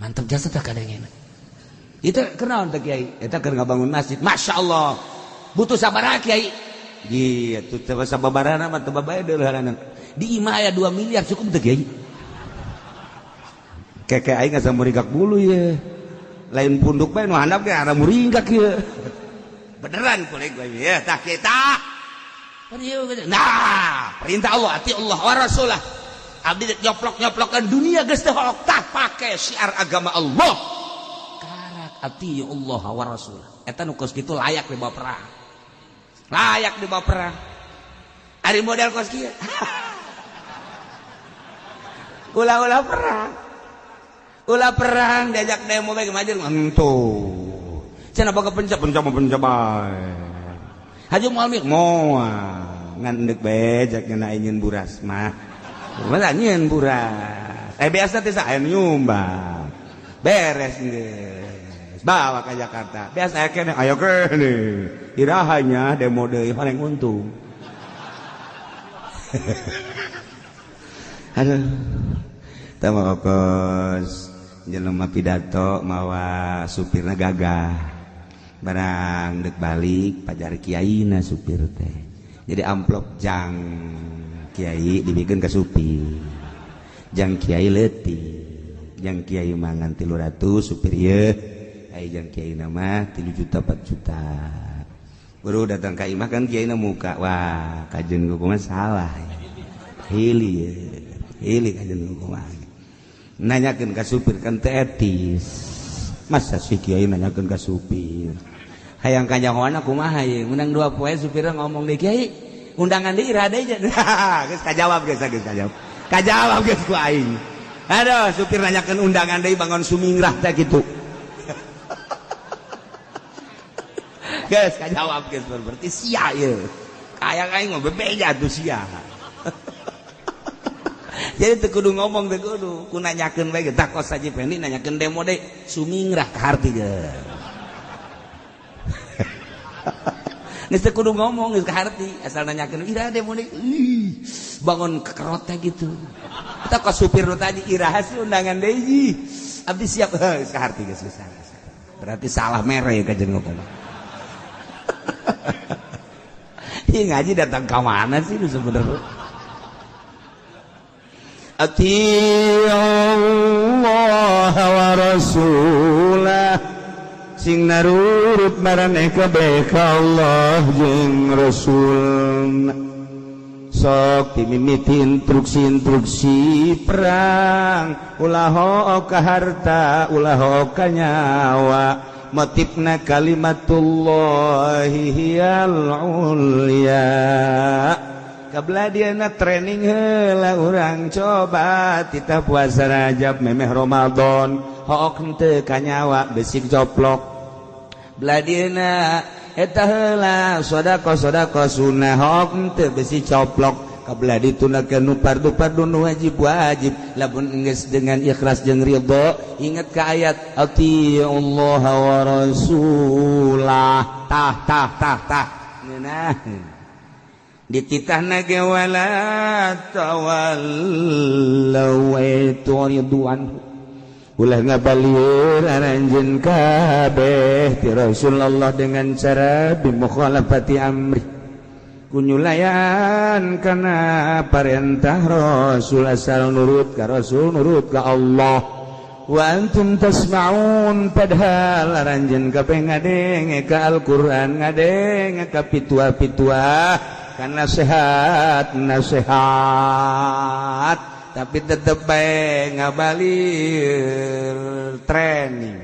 [SPEAKER 1] Mantap jasa tah kadengena. Itu kunaon teh kiai? Eta keur ngabangun masjid. Masyaallah. Butuh sabaraha kiai? Ieu teu sababarana mah teu babae deuleuhanana. Di imah aya 2 miliar cukup teh kiai. Keke aing asa muringkak bulu ye. Lain punduk bae nu handap ge ara muringkak ieu. Beneran kulit gue ya tak kita. Nah, perintah Allah, ati Allah wa rasulah. Abdi nyoplok-nyoplokan dunia geus teu hook tah pake syiar agama Allah. Karak ati Allah wa rasulah. Eta nu kos kitu layak dibawa perang. Layak dibawa perang. Ari model kos kieu. Ulah-ulah perang. Ulah perang diajak demo bae maju entuh. Cenah boga pencap pencap pencap bae. Haji moal mik moal ngan deuk bae jak ngeuna nyieun buras mah. Masa nyieun buras. Biasa teh sae nyumbang. Beres geus. Bawa ka Jakarta. Biasa kene ayo kene. Irahanya demo deui horeng untung. Aduh. Tah mah kos jelema pidato mawa supirna gagah. Barang dek balik pajar kiaina supir teh. Jadi amplop jang kiai dibikin ke supir. Jang kiai leutik. Jang kiai mangan 300 supir ye. Ai jang kiai nama 3 juta 4 juta. Baru datang ka imah kan kiaina muka. Wah, kajeun kumaha salah. Hili ye. Hili kajeun kumaha. Nanyakeun ka supir kan teu etis. Masa si kiai nanyakeun ka supir. Hayang kanyahoana kumaha ye, menang 2 poe supirna ngomong deui kiai, undangan deui iraha deui. Geus kajawab geus geus kajawab. Kajawab geus ku aing. Aduh, supir nanyakeun undangan deui bangun sumingrah teh kitu. Geus kajawab geus berarti sia ye. Kaya aing mah bebeja tuh sia. Jadi teu kudu ngomong teu kudu, ku nanyakeun bae tah kos Haji Pendi nanyakeun demo deui sumingrah ka harti ge. Geus teu kudu ngomong geus kaharti asal nanyakeun iraha demo deui. Ih, bangun kekerot teh gitu. Kita ka supir nu tadi iraha sih undangan deui. Abdi siap geus kaharti geus geus. Berarti salah mere kajeun ngomong. Ih ngaji datang ka mana sih lu sebenarnya? Atiullaha wa rasulah sing narurut maraneh kabeh ka Allah jeung Rasul. Sok dimimiti instruksi-instruksi perang, ulah hook ka harta, ulah hook ka nyawa, motifna kalimatullahi hiyal ulya. Kabeladiana training heula urang coba titah puasa Rajab memeh Ramadan hook henteu ka nyawa besik coplok. Beladiana eta heula sedekah-sedekah sunnah hook henteu besi coplok. Kabelah ditunakeun nu fardu-fardu nu wajib-wajib lamun geus dengan ikhlas jeung ridho ingat ka ayat atiullaha wa rasulah tah tah tah tah ngeunah dititahna ge wala tawallaw turidu anhu ulah ngabalieur aranjeun kabeh ti Rasulullah dengan cara bimukhalafati amri kunyulayan kana parentah Rasul asal nurut ka Rasul nurut ka Allah wa antum tasma'un padahal aranjeun kabeh ngadenge ka Al-Qur'an ngadenge ka pitua-pitua kan nasihat nasihat tapi tetep bae ngabalir training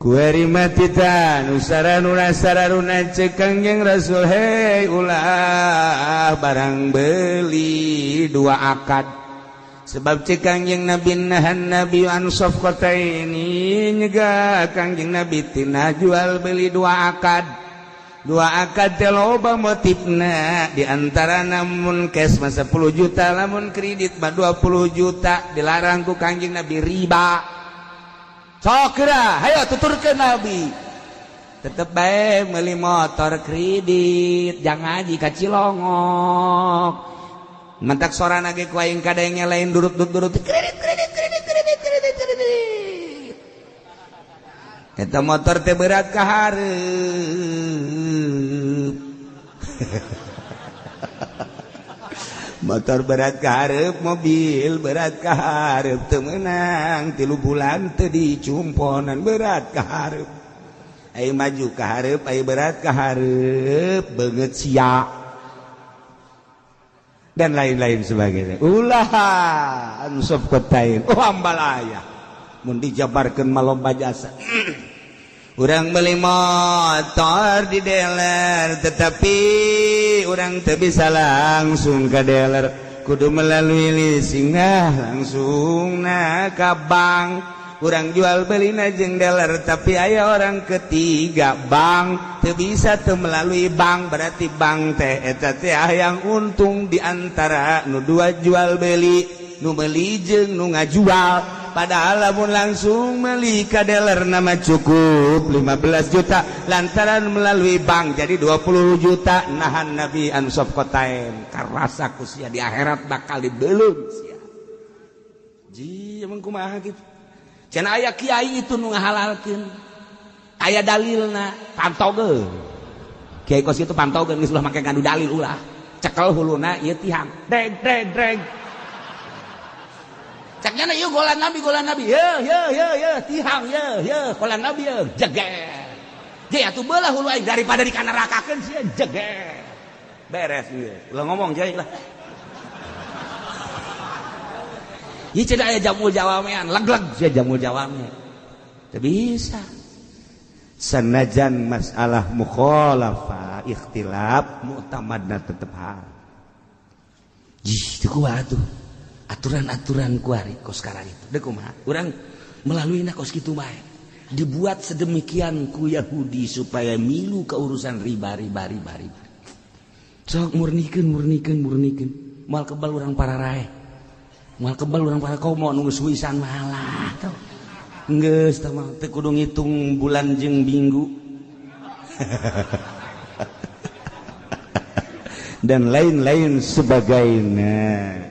[SPEAKER 1] kueri matitan usararuna sararuna cek Kangjeng Rasul hei ulah barang beli dua akad sebab cek Kangjeng Nabi nahan Nabi an safqataini nyegah Kangjeng Nabi tina jual beli dua akad. Dua akad teh loba motifna di antara namun cash mah 10 juta lamun kredit mah 20 juta dilarang ku Kangjeng Nabi riba. Sok geura hayo tuturkeun Nabi. Tetep bae meuli motor kredit jangan ngaji ka Cilongok. Mentak sorana ge ku aing kadenge lain durut-durut kredit kredit kredit kredit kredit kredit. Eta motor teh berat ka hareup. Motor berat ka hareup, mobil berat ka hareup teu meunang 3 bulan teu dicumponan berat ka hareup. Ayo maju ka hareup, ayo berat ka hareup, beungeut sia. Dan lain-lain sebagainya. Ulah ansuf kotain. Oh ambalaya. Mun dijabarkeun mah lomba jasa. Urang beli motor di dealer tetapi urang teu bisa langsung ke dealer kudu melalui leasing nah langsung nah ka bank. Urang jual beli na jeung dealer tapi aya orang ketiga bank teu bisa teu melalui bank berarti bank teh eta teh hayang untung di antara nu dua jual beli nu meuli jeung nu ngajual. Padahal lamun langsung beli ka dealer nama cukup 15 juta lantaran melalui bank jadi 20 juta nahan Nabi ansop kotain karasa ku sia di akhirat bakal dibelum sia. Ji emang kumaha kitu cenah aya kiai itu nu ngahalalkeun aya dalilna pantogeun kiai kos kitu pantogeun geus ulah make ngadu dalil ulah cekel huluna ieu tihang dreg dreg dreg caknya ieu golan nabi ye ye ye ye tihang ye ye golan nabi ye jeger je atuh beulah hulu aing daripada dikanarakakeun sia jeger beres ieu ulah ngomong jai lah ieu cenah aya jamul jawamean leg-leg sia jamul jawame teu bisa sanajan masalah mukhalafah ikhtilaf muktamadna tetep hal jih teu kuat tuh aturan-aturan kuari kos sekarang itu dek kumaha urang melalui na kos kitu bae dibuat sedemikian ku Yahudi supaya milu ke urusan riba riba riba riba sok murnikeun murnikeun murnikeun moal kebal urang para rae moal kebal urang para komo nu geus wisan malah tuh geus tah mah teu kudu ngitung bulan jeung minggu dan lain-lain sebagainya.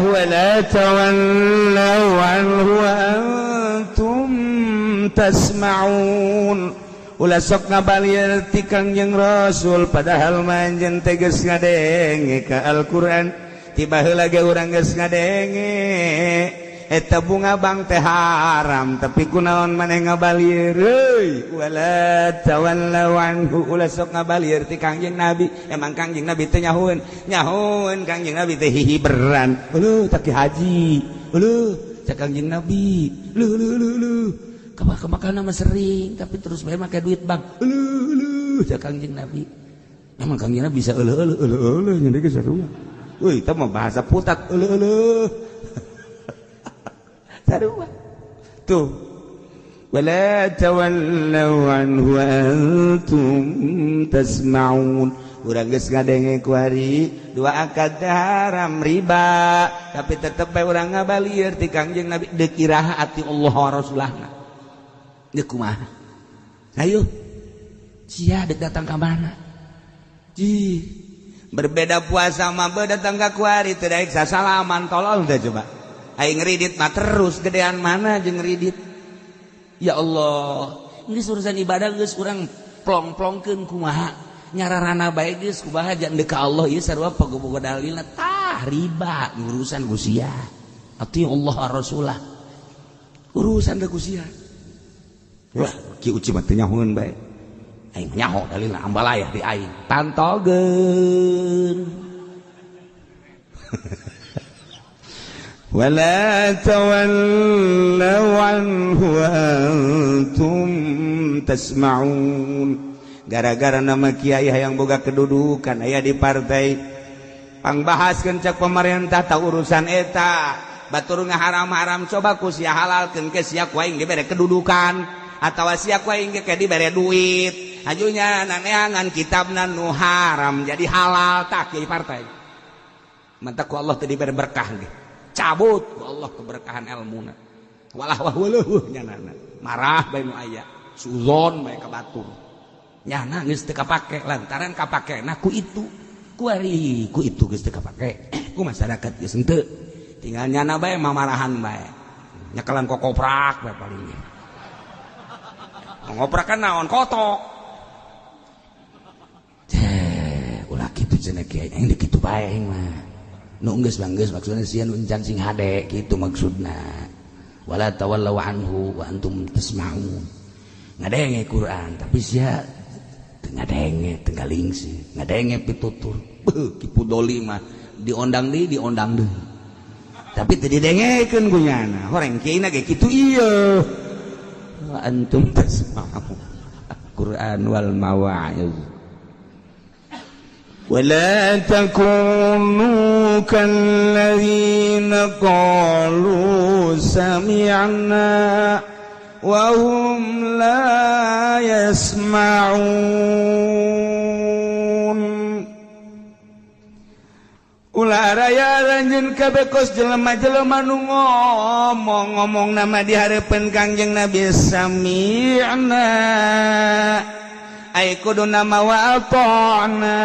[SPEAKER 1] Wala tawallaw anhu wa antum tasma'un ulah sok ngabalir ti Kangjeng Rasul padahal manjen teh geus ngadenge ka Al-Qur'an Tiba heula ge urang geus ngadenge eta bunga bang teh haram, tapi kunaon maneh ngabalieur euy. Wala tawallaw anhu, ulah sok ngabalieur ti Kangjeng Nabi. Emang Kangjeng Nabi teh nyahoeun, nyahoeun Kangjeng Nabi teh hihiberan. Uluh tak haji, uluh cak Kangjeng Nabi, luh luh luh luh. Kemakan mah sering, tapi terus bae make duit bang. Uluh uluh cak Kangjeng Nabi. Emang Kangjeng Nabi bisa euleuh euleuh euleuh euleuh nya geus sarua. Euy, eta mah bahasa putat euleuh euleuh. Sarua. Tuh. Wala tawallaw anhu antum tasma'un. Urang geus ngadenge ku hari dua akad haram riba, tapi tetep bae urang ngabalieur ti Kangjeng Nabi deuk iraha ati Allah wa Rasulahna. Deuk kumaha? Ayo. Sia deuk datang ka mana? Ji. Berbeda puasa mah datang ka kuari teu daek sasalaman tolol teh coba. Aing ngridit mah terus gedean mana jeung ngridit. Ya Allah, geus urusan ibadah geus urang plong-plongkeun kumaha. Nyararana bae geus kumaha jan deuk ka Allah ieu sarua pogo-pogo dalilna tah riba urusan ku sia. Ati Allah Rasulah. Urusan deuk ku sia. Wah, Ki Uci mah teu nyahoeun bae. Aing nyaho dalilna ambalayah di aing. Pantogeun. Wala tawallaw anhu antum tasma'un. Gara-gara nama kiai hayang boga kedudukan aya di partai pangbahaskeun cak pemerintah tak urusan eta batur ngaharam-haram coba ku sia halalkeun ke sia ku aing dibere kedudukan atawa sia ku aing ke dibere duit ajunya naneangan kitabna nu haram jadi halal tak kiai partai mantak ku Allah teu dibere berkah ge cabut ku Allah keberkahan ilmuna walah wah weuh nyanana marah bae nu aya suzon bae ka batur nyana geus teu kapake lantaran kapakena ku itu ku ari ku itu geus teu kapake ku masyarakat geus henteu tinggal nyana bae mamarahan bae nyekelan kokoprak bae paling ge ngoprak kan naon kotok teh ulah kitu cenah kiai aing deuk kitu bae aing mah nu geus bang geus maksudna sieun encan sing hade kitu maksudna wala tawallaw anhu wa antum tasma'un ngadenge Quran tapi sia ngadenge tenggaling sih ngadenge pitutur beuh Ki Pudoli mah diondang deui diondang deui tapi teu didengekeun ku nyana horeng kieu ge kitu ieu wa antum tasma'un Quran wal mawa'iz
[SPEAKER 3] wala takunu kalladzina qalu sami'na wa hum la yasma'un.
[SPEAKER 1] Ulah raya lanjut kabeh kos jelema-jelema nu ngomong-ngomong nama di hareupeun Kangjeng Nabi sami'na ai kudu nama wa ata'na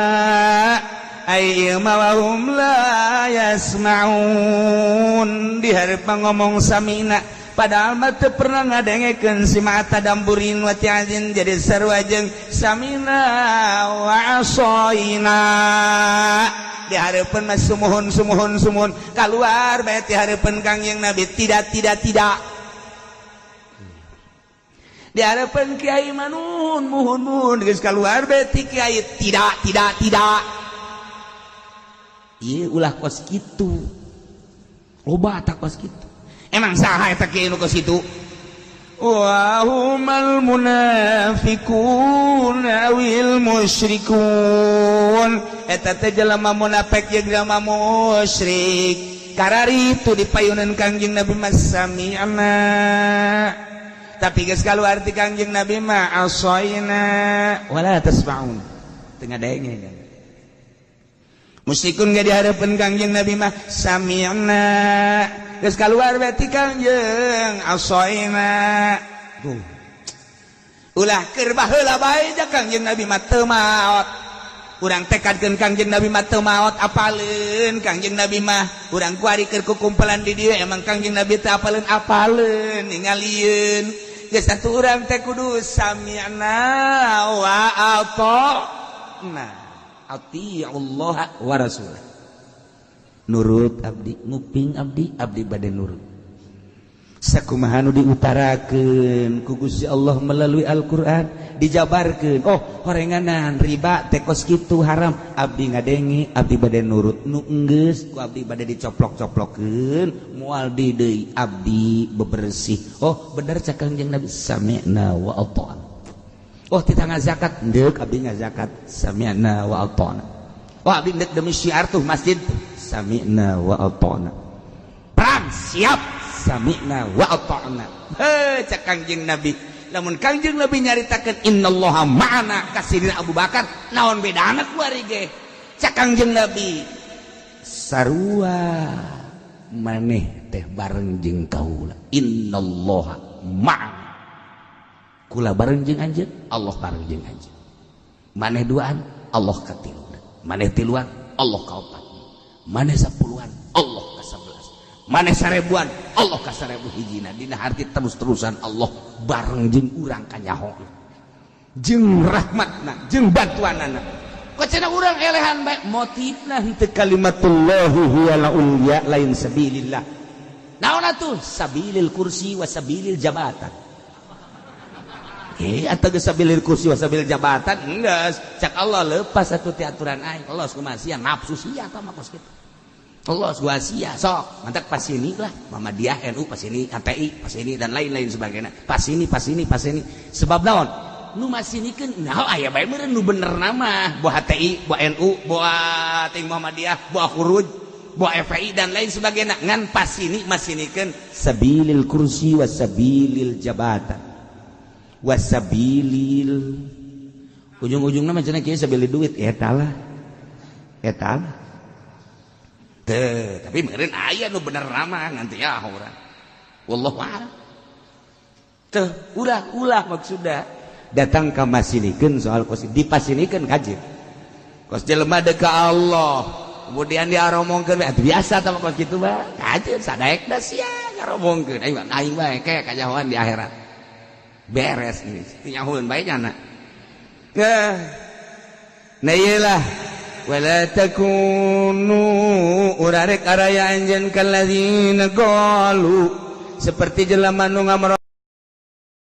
[SPEAKER 1] ai ma wa hum la yasma'un di hareupeun ngomong sami'na padahal mah teu pernah ngadengekeun si mata damburin wa ti'azin jadi sarua jeung samina wa asoina di hareupeun mah sumuhun sumuhun sumuhun kaluar bae ti hareupeun Kangjeng Nabi tidak tidak tidak di hareupeun kiai mah nuhun muhun muhun geus kaluar bae ti kiai tidak tidak tidak ieu ulah kos kitu loba tak kos kitu emang saha eta kiai nu kos kitu
[SPEAKER 3] wa humal munafiqun awil musyrikun
[SPEAKER 1] eta teh jelema munafik jeung jelema musyrik karari itu dipayunan Kangjeng Nabi mah sami'na tapi geus kaluar ti Kangjeng Nabi mah asoina wala tasma'un teu ngadenge musyrikun ge dihareupeun Kangjeng Nabi mah sami'na geus kaluar bae ti Kangjeng asoina tuh ulah keur baheula bae ja Kangjeng Nabi mah teu maot urang tekadkeun Kangjeng Nabi mah teu maot apaleun Kangjeng Nabi mah urang kuari keur kukumpulan di dieu emang Kangjeng Nabi teh apaleun apaleun ningalieun geus atuh urang teh kudu sami'na wa ata'na ati'ullaha wa rasulah. Nurut abdi, nguping abdi, abdi bade nurut. Sakumaha nu diutarakeun ku Gusti Allah melalui Al-Qur'an, dijabarkeun. Oh, horenganan riba teh kos kitu haram. Abdi ngadenge, abdi bade nurut. Nu enggeus ku abdi bade dicoplok-coplokeun, moal di deui abdi bebersih. Oh, bener cak Kangjeng Nabi, sami'na wa ata'na. Oh, titah ngazakat, deuk abdi ngazakat, sami'na wa ata'na. Oh, abdi deuk demi syiar tuh masjid, sami'na wa ata'na. Perang siap, sami'na wa ata'na. Heh, cak Kangjeng Nabi. Lamun Kangjeng Nabi nyaritakeun innallaha ma'ana ka Sidina Abu Bakar, naon bedana kuari ge? Cak Kangjeng Nabi, sarua maneh teh bareng jeung kaula. Innallaha ma'ana. Kula bareng jeung anjeun, Allah bareng jeung anjeun. Maneh duaan, Allah katiluna. Maneh tiluan, Allah kaopat. Maneh sapuluhan, Allah ka-11. Maneh sarebuan, Allah ka 1000 hijina. Dina harti terus-terusan Allah bareng jeung urang kanyaho. Jeung rahmatna, jeung bantuanana. Kok cenah urang elehan bae motifna henteu kalimatullahi huwal ulya lain sabilillah. Naon atuh? Sabilil kursi wa sabilil jabatan. Atau geus sabilil kursi wa sabilil jabatan enggeus. Cak Allah lepas atuh ti aturan aing. Allah kumaha sia nafsu sia tah mah kos kitu. Allah gua sia sok mantak pas ini lah Muhammadiyah NU pas ini HTI pas ini dan lain-lain sebagainya pas ini pas ini pas ini sebab naon nu masinikeun nah aya bae meureun nu bener nama buah HTI buah NU buah ting Muhammadiyah buah Khuruj buah FPI dan lain sebagainya ngan pas ini masinikeun sabilil kursi wa sabilil jabatan wa sabilil ujung-ujungna mah cenah kieu sabilil duit eta lah eta lah. Teh, tapi meureun aya nu bener ramah nganti ya urang. Wallahu a'lam. Teh, ulah-ulah maksudna datang ka masinikeun soal kos dipasinikeun kaji. Kos jelema deuk ka Allah, kemudian diaromongkeun atuh biasa tah kos kitu mah. Kaji sadaekna sia ngaromongkeun aing aing bae kayak kanyahoan di akhirat. Beres ini, nyahoeun bae nyana. Nah ieu lah wala takunu urarek araya anjeun kalladzina qalu seperti jelema nu ngamro